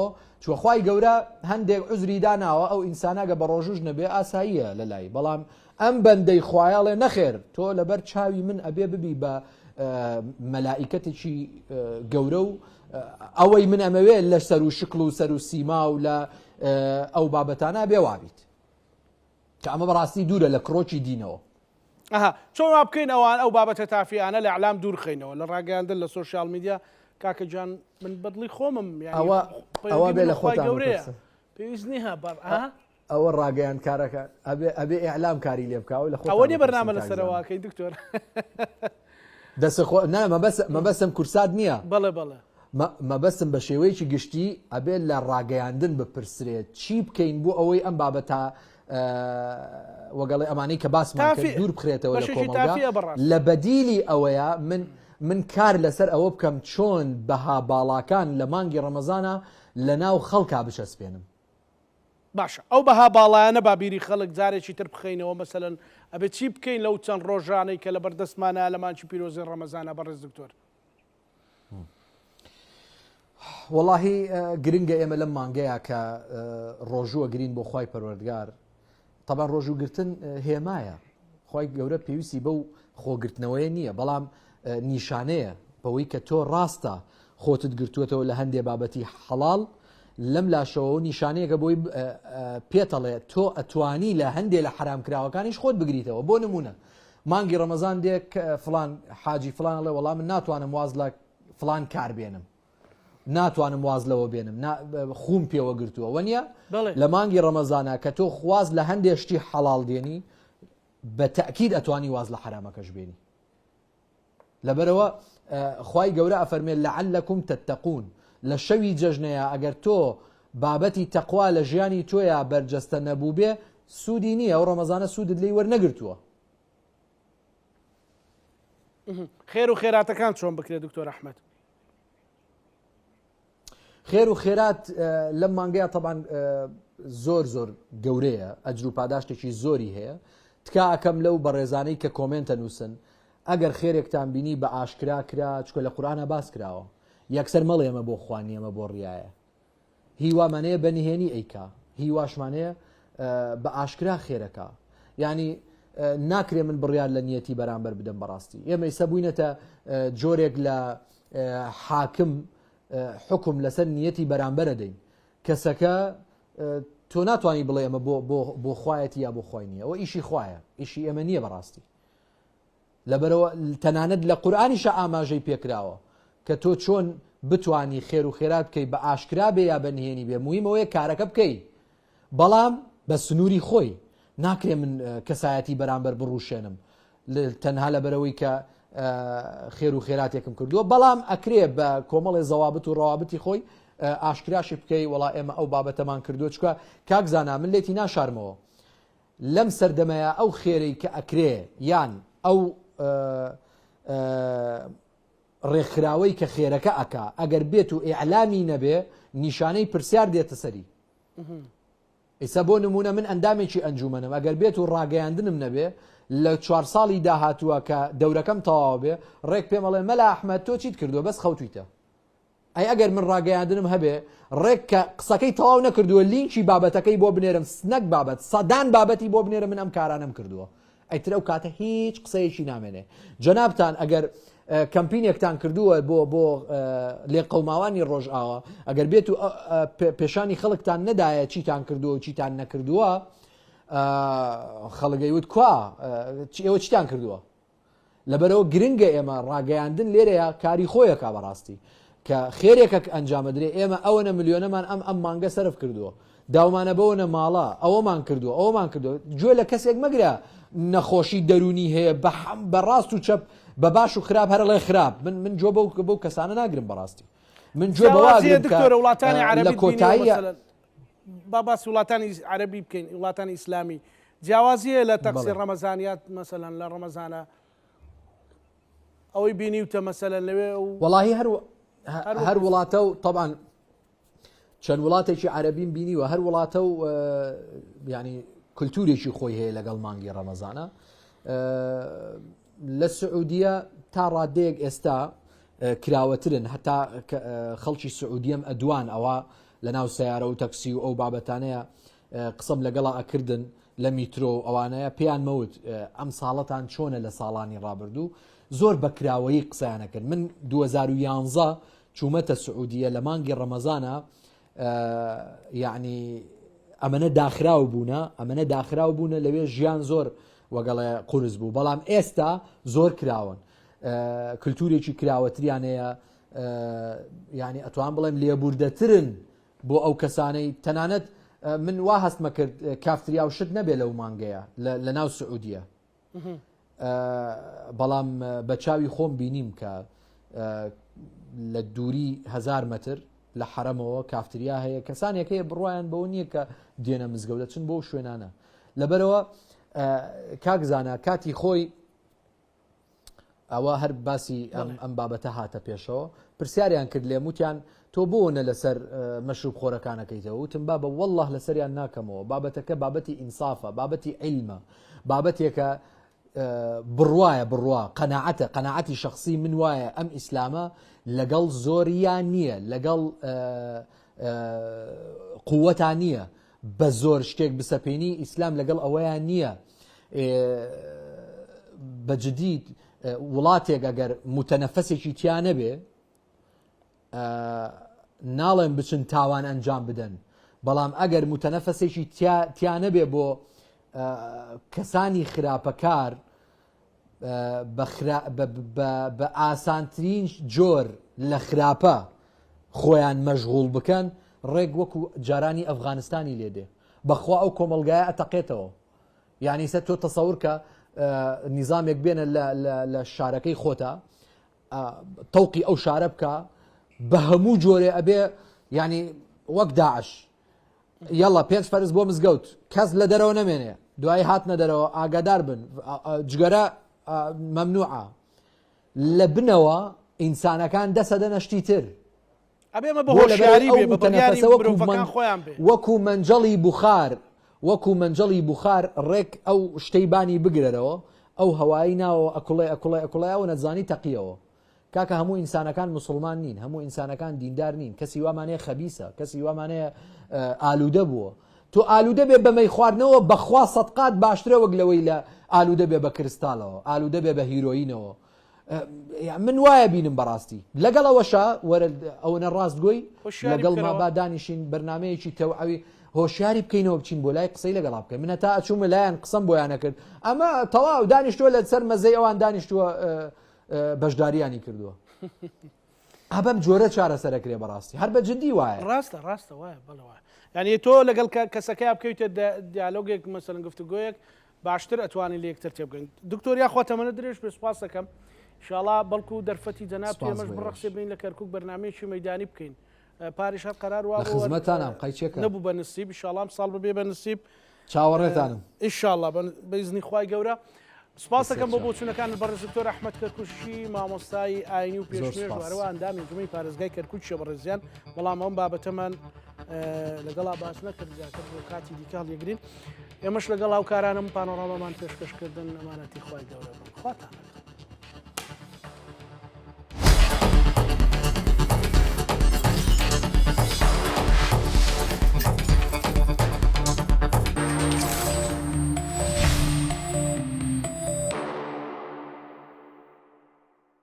S2: چوە خوای گەورە هەندێک عوزری داناوە ئەو ئینسانە گە بە ڕۆژوش نەبێ ئاساییە لە لای بەڵام ئەم بەندەی خوایەڵێ نەخێر تۆ لەبەر چاوی من ئەبێ ببی بە مەلائیکەتێکی گەورە و ئەوەی من ئەمەوێ لە سەر و شکڵ و سەر و سیما و لە ئەو بابەتانە بێ وابیت کە ئەمە بەڕاستی دوورە لە کرۆکی دینەوە.
S1: ئەها چۆن وا بکەین ئەوان ئەو بابەتە تافیانە لە ئیعلام دوور خەینەوە لە ڕاگەیاندن لە سۆشیال میدیا کاکە گیان من بەدڵی خۆمم یانی
S2: ئەوە ئەوە
S1: پەیوەندی
S2: بێ
S1: من
S2: لە
S1: و خوای
S2: خۆتان
S1: گەورەیە
S2: بپرسن.
S1: پێویست نییە بەڕ ئا
S2: ئەوە ڕاگەیاندکارەکە ئەبێ ئەبێ ئیعلام کاری لێ بکا ئەوە لە
S1: ئەوە
S2: خۆتان
S1: نیە
S2: بپرسن
S1: بەرنامە
S2: کاک
S1: لەسەرەوە
S2: زانا.
S1: ئەکەین دکتۆر.
S2: دەست خۆ نا مەبەست مەبەستم کورسات نییە.
S1: بەڵێ بەڵێ.
S2: مەبەستم بە شێوەیەکی گشتی ئەبێت لە ڕاگەیاندن بپرسرێت چی بکەین بۆ ئەوەی ئەم بابەتە وەگەڵێ ئەمانەی کە باسمان کرد دوور بخرێتەوە لە کۆمەڵگا لە بەدیلی ئەوەیە من من کار لەسەر ئەوە بکەم چۆن بەها باڵاکان لە مانگی ڕەمەزانە لە ناو خەڵکا بچەسپێنم.
S1: باشە ئەو بەها باڵایانە با بیری خەڵک جارێکی تر بخەینەوە مەسەلەن ئەبێ چی بکەین لەو چەند ڕۆژانەی کە لەبەر دەستمانە لە مانگی پیرۆزی ڕەمەزانە بەڕێز دکتۆر؟
S2: وەڵاهی گرنگە ئێمە لەم مانگەیە کە ڕۆژووە گرین بۆ خوای پەروەردگار تەبان ڕۆژوو گرتن هێمایە خوای گەورە پێویستی بەو خۆگرتنەوەیە نییە بەڵام نیشانەیە بەوەی کە تۆ ڕاستە خۆتت گرتووەتەوە لە هەندێ بابەتی حەڵاڵ لەم لاشەوە نیشانەیەکە بۆی پێتەڵێ تۆ ئەتوانی لە هەندێ لە حرامکراوەکانیش خۆت بگریتەوە بۆ نمونە مانگی ڕەمەزان دێ فلان حاجی فلان ئەڵێ وەڵا من ناتوانم واز لە فلان کار بێنم ناتوانم واز لەوە بێنم خوم پێوە گرتووە وەنیە لە مانگی ڕەمەزانە کە تۆ خواز لە هەندێ شتی حەڵاڵ دێنی بە تەکید ئەتوانی واز لە حرامەکەش بێنی لەبەرەوە خوای گەورە ئەفەرمێ لعلکم تتقون لە شەوی جەژنەیە ئەگەر تۆ بابەتی تەقوا لە ژیانی تۆیا بەرجەستە نەبووبێ سوودی نییە ئەو ڕەمەزانە سوودت لێی وەرنەگرتووە.
S1: خێر و خێراتەکان چۆن بکرێت دکتۆر ئەحمەد؟
S2: خێر و خێرات لەم مانگەیە تەبان زۆر زۆر گەورەیە ئەجر و پاداشتێکی زۆری هەیە تکا ئەکەم لەو بەڕێزانەی کە کۆمێنتە نووسن ئەگەر خێرێکتان بینی بە ئاشکرا کرا چکە لە قورآە باس کراوە یەکسەر مەڵێ ئەمە بۆ خوا نییە ئەمە بۆ ڕیایە هیوامان هەیە بە نهێنی ئەیکا هیواشمان هەیە بە ئاشکرا خێرەکە یعنی ناکرێ من بڕیار لە نیەتی بەرامبەر بدەم بەڕاستی ئێمە ئیسە بووینەتە جۆرێک لە حاکم حکم لەسەر نیەتی بەرامبەرە دەین کەسەکە تۆ ناتوانانی بڵێ ئەمە بۆ بۆ بۆ خوایەتی یا بۆ خۆی نییە ئەوە ئیشی خوایە ئیشی ئێمە نییە بەڕاستی لەبەرئەوە تەنانەت لە قورئانیشا ئاماژەی پێکراوە کە تۆ چۆن بتوانی خێر و خێرات بکەی بە ئاشکرا بێ یا بە نهێنی بێ موهیم ئەوەیە کارەکە بکەی بەڵام بە سنووری خۆی ناکرێ من کەسایەتی بەرامبەر بڕوشێنم تەنها لەبەرەوەی کە خێر و خێراتێکم کردووە بەڵام ئەکرێ بە کۆمەڵێ زەوابت و ڕەوابتی خۆی ئاشکراشی بکەی وەڵا ئێمە ئەو بابەتەمان کردووە چکە کاک زانا من لێتی ناشارمەوە لەم سەردەمەیا ئەو خێرەی کە ئەکرێ یان ئەو ڕێکخراوەی کە خێرەکە ئەکا ئەگەر بێت و ئیعلامی نەبێ نیشانەی پرسیار دێتە سەری. ئیسا بۆ نمونە من ئەندامێکی ئەنجومەنم ئەگەر بێت و ڕاگەیاندنم نەبێ لە چوار ساڵی داهاتووە کە دەورەکەم تەواو بێ ڕێک پێم ئەڵێ مەلا ئەحمەد تۆ چیت کردووە بەس خەوتویتە. ئەی ئەگەر من ڕاگەیاندنم هەبێ ڕێک کە قسەکەی تەواو نەکردووە لینکی بابەتەکەی بۆ بنێرم نەک بابەت سەدان بابەتی بۆ بنێرم من ئەم کارانەم کردووە ئەیتر ئەو کاتە هیچ قسەیەکی نامێنێ جەنابتان ئەگەر کەمپینێکتان کردووە بۆ بۆ لێقەوماوانی ڕۆژئاوا ئەگەر بێت و پێشانی خەڵکتان نەدایە چیتان کردووە و چیتان نەکردووە خەڵگەی وت کوا ئێوە چیتان کردووە لەبەرئەوە گرنگە ئێمە ڕاگەیاندن لێرەیە کاری خۆیەکا بەڕاستی کە خێرێکە ئەنجامەدرێ ئێمە ئەوەنە ملیۆنەمان ئەم ئەم مانگە سەرف کردووە داومانە بەوەنە ماڵە ئەوەمان کردووە ئەومان کردووە گوێ لە کەسێک مەگرە نەخۆشی دەرونی هەیە بە بە ڕاست و چەپ بە باش و خراپ هەرڵێ خراپ من من جۆ بەو بەو کەسانە ناگرم بەڕاستی من جۆ
S1: بەواگرم دکتۆرە وڵاتانی
S2: لە
S1: عەرەبی
S2: کۆتاییە
S1: با باسی وڵاتانی عەرەبی بکەین وڵاتانی ئیسلامی جیاوازی هەیە لە تەقسی
S2: بەڵێ.
S1: ڕەمەزانیات مەسەلەن لە ڕەمەزانە ئەوەی بینیوتە مەسەلەن لەوێ و
S2: وەڵاهی هەر
S1: هەر
S2: هەر
S1: وەکو
S2: وڵاتە و طبعا. چەند وڵاتێکی عەرەبیم بینیوە هەر وڵاتە و ینی کولتورێکی خۆی هەیە لەگەڵ مانگی ڕەمەزانە لە سعودیە تا ڕادەیەک ئێستا کراوەترن هەتا خەڵکی سعودیەم ئەدوان ئەوە لە ناو سیارە و تەکسی و ئەو بابەتانەیە قسەم لەگەڵا ئەکردن لە میترۆ و ئەوانەیە پێیان مەوت ئەم ساڵەتان چۆنە لە ساڵانی ڕابردوو زۆر بەکراوەیی قسەیانە کرد من 2011 چوومەتە سعودیە لە مانگی ڕەمەزانە یعنی ئەمەنە داخراو بوونە ئەمەنە داخراو بوونە لەوێ ژیان زۆر وەگەڵێ قورس بوو بەڵام ئێستا زۆر کراون کللتورێکی کراوەتریان هەیە یعنی ئەتوان بڵێم لێبوردەترن بۆ ئەو کەسانەی تەنانەت من وا هەستمە کرد کافتریا و شت نەبێ لەو مانگەیە لە ناو سعودیە بەڵام بە چاوی خۆم بینیم کە لە دووری هزار متر لە حرەمەوە کافتریا هەیە کەسانێک هەیە بڕوایان بەوە نییە کە دێنە مزگەوت دەچن بۆ شوێنانە لەبەرەوە کاک زانا کاتی خۆی ئەوە هەر باسی ئەم بابەتە هاتە پێشەوە پرسیاریان کرد لێم وتیان تۆ بۆ نە لەسەر مەشروب خۆرەکانەکەیتەوە وتم بابە والله لەسەریان ناکەمەوە بابەتەکە بابەتی ئینسافە بابەتی عیلمە بابەتێکە بڕواە بڕوا قەناعەتە قەناعەتی شخصی من وایە ئەم ئیسلامە لەگەڵ زۆریان نییە لەگەڵ قووەتان نییە بە زۆر شتێک بسەپێنی ئیسلام لەگەڵ ئەوەیان نییە بە جدی وڵاتێک ئەگەر متەنەفەسێکی تیا نەبێ ناڵێن بچن تاوان ئەنجام بدەن بەڵام ئەگەر متەنەفەسێکی تیا نەبێ بۆ کەسانی خراپەکار بە ئاسانترین جۆر لە خراپە خۆیان مەشغوڵ بکەن ڕێک وەکو جارانی ئەفغانستانی لێدێ بەخوا ئەو کۆمەڵگایە ئەتەقێتەوە یعنی سە تۆ تەسەور کە نیزامێک بێنە لە شارەکەی خۆتا تەوقی ئەو شارە بکە بە هەموو جۆرێ ئەبێ ینی وەک داعش یەڵا پێنج فەرز بۆ مزگەوت کەس لە دەرەوە نەمێنێ دوایی هاتنە دەرەوە ئاگادار بن جگەرە مەمنوعە لە بنەوە ئینسانەکان دەسەدەنە شتی تر
S1: ئەبێ بە هۆشیاری بێ بە بڕیاری مرۆڤەکان خۆیان بێ
S2: وەکو مەنجەڵی بوخار وەکو مەنجەڵی بوخار ڕێک ئەو شتەی بانی بگرەرەوە ئەو هەوایی ناوەوە ئەکوڵێ ئەکوڵێ ئەکوڵێ ئەوە نەتزانی تەقیەوە کاکە هەموو ئینسانەکان موسڵمان نین هەموو ئینسانەکان دیندار نین کەسی وامان هەیە خەبیسە کەسی وامان هەیە ئالوودە بووە تۆ ئالوودە بێ بە مەی خواردنەوە بەخوا سەدقات باشترە وەک لەوەی لە ئالوودە بێ بە کرستالەوە ئالوودە بێ بە هیرۆینەوە من وایە بینم بەڕاستی لەگەڵ ئەوەشا وەرە ئەوەنە ڕاستگۆی لەگەڵ ما با دانیشین بەرنمەیەکی تەوعوی هۆشیاری بکەینەوە بچین بۆ لای قسەی لەگەڵا بکەین من هەتا ئەچوومە لایەن قسەم بۆیان نەکرد ئەمە تەواو دانیشتووە لە سەر مەزەی ئەوان دانیشتووە بەشداریانی کردووە ئەبەم جۆرە چارەسەرەکرێ بەڕاستی هەر بە جدی وایە
S1: ڕاستە ڕاستە وایە بەڵێ وایە یعنی تۆ لەگەڵ کەسەکەیا بکەویتە دیالۆگێک مەسەلەن گفتوگۆیەک باشتر ئەتوانین لە یەکتر تێبگەین دکتۆر یاخوا تەمەنە درێژ بێ سوپاس دەکەم ئینشاڵا بەڵکو دەرفەتی جەناب ئێمەش بڕەخسێ بین لە کەرکک بەرنمەیەکی مەدانی بکەین پاریش هەر قەرار وا
S2: خزمەتانم قەیچێکە
S1: نەبوو بە نسیب ئینشاڵام ساڵ ببێ بە نسیب
S2: چاوەڕێتانم.
S1: ئیشاڵا بە ئیزنی خوای گەورە. سپاسەکەم بۆ بۆچوونەکانت بەڕێز دکتۆر ئەحمەد کەرکوشی مامۆستای ئاینی و پێشنوێژ و هەروە ئەندامی ئەنجومەنی پارێزگای کەرکوکیشە بەڕێزیان بەڵام ئەم بابەتەمان لەگەڵا باس نەکرد زیاتر بۆ کاتی دیکە هەڵیگرین ئێمەش لەگەڵ هاوکارانم پانۆرامامان پێشکەشکردن ئەمانەتی خوای گەورە بن خواتان لەگەڵ.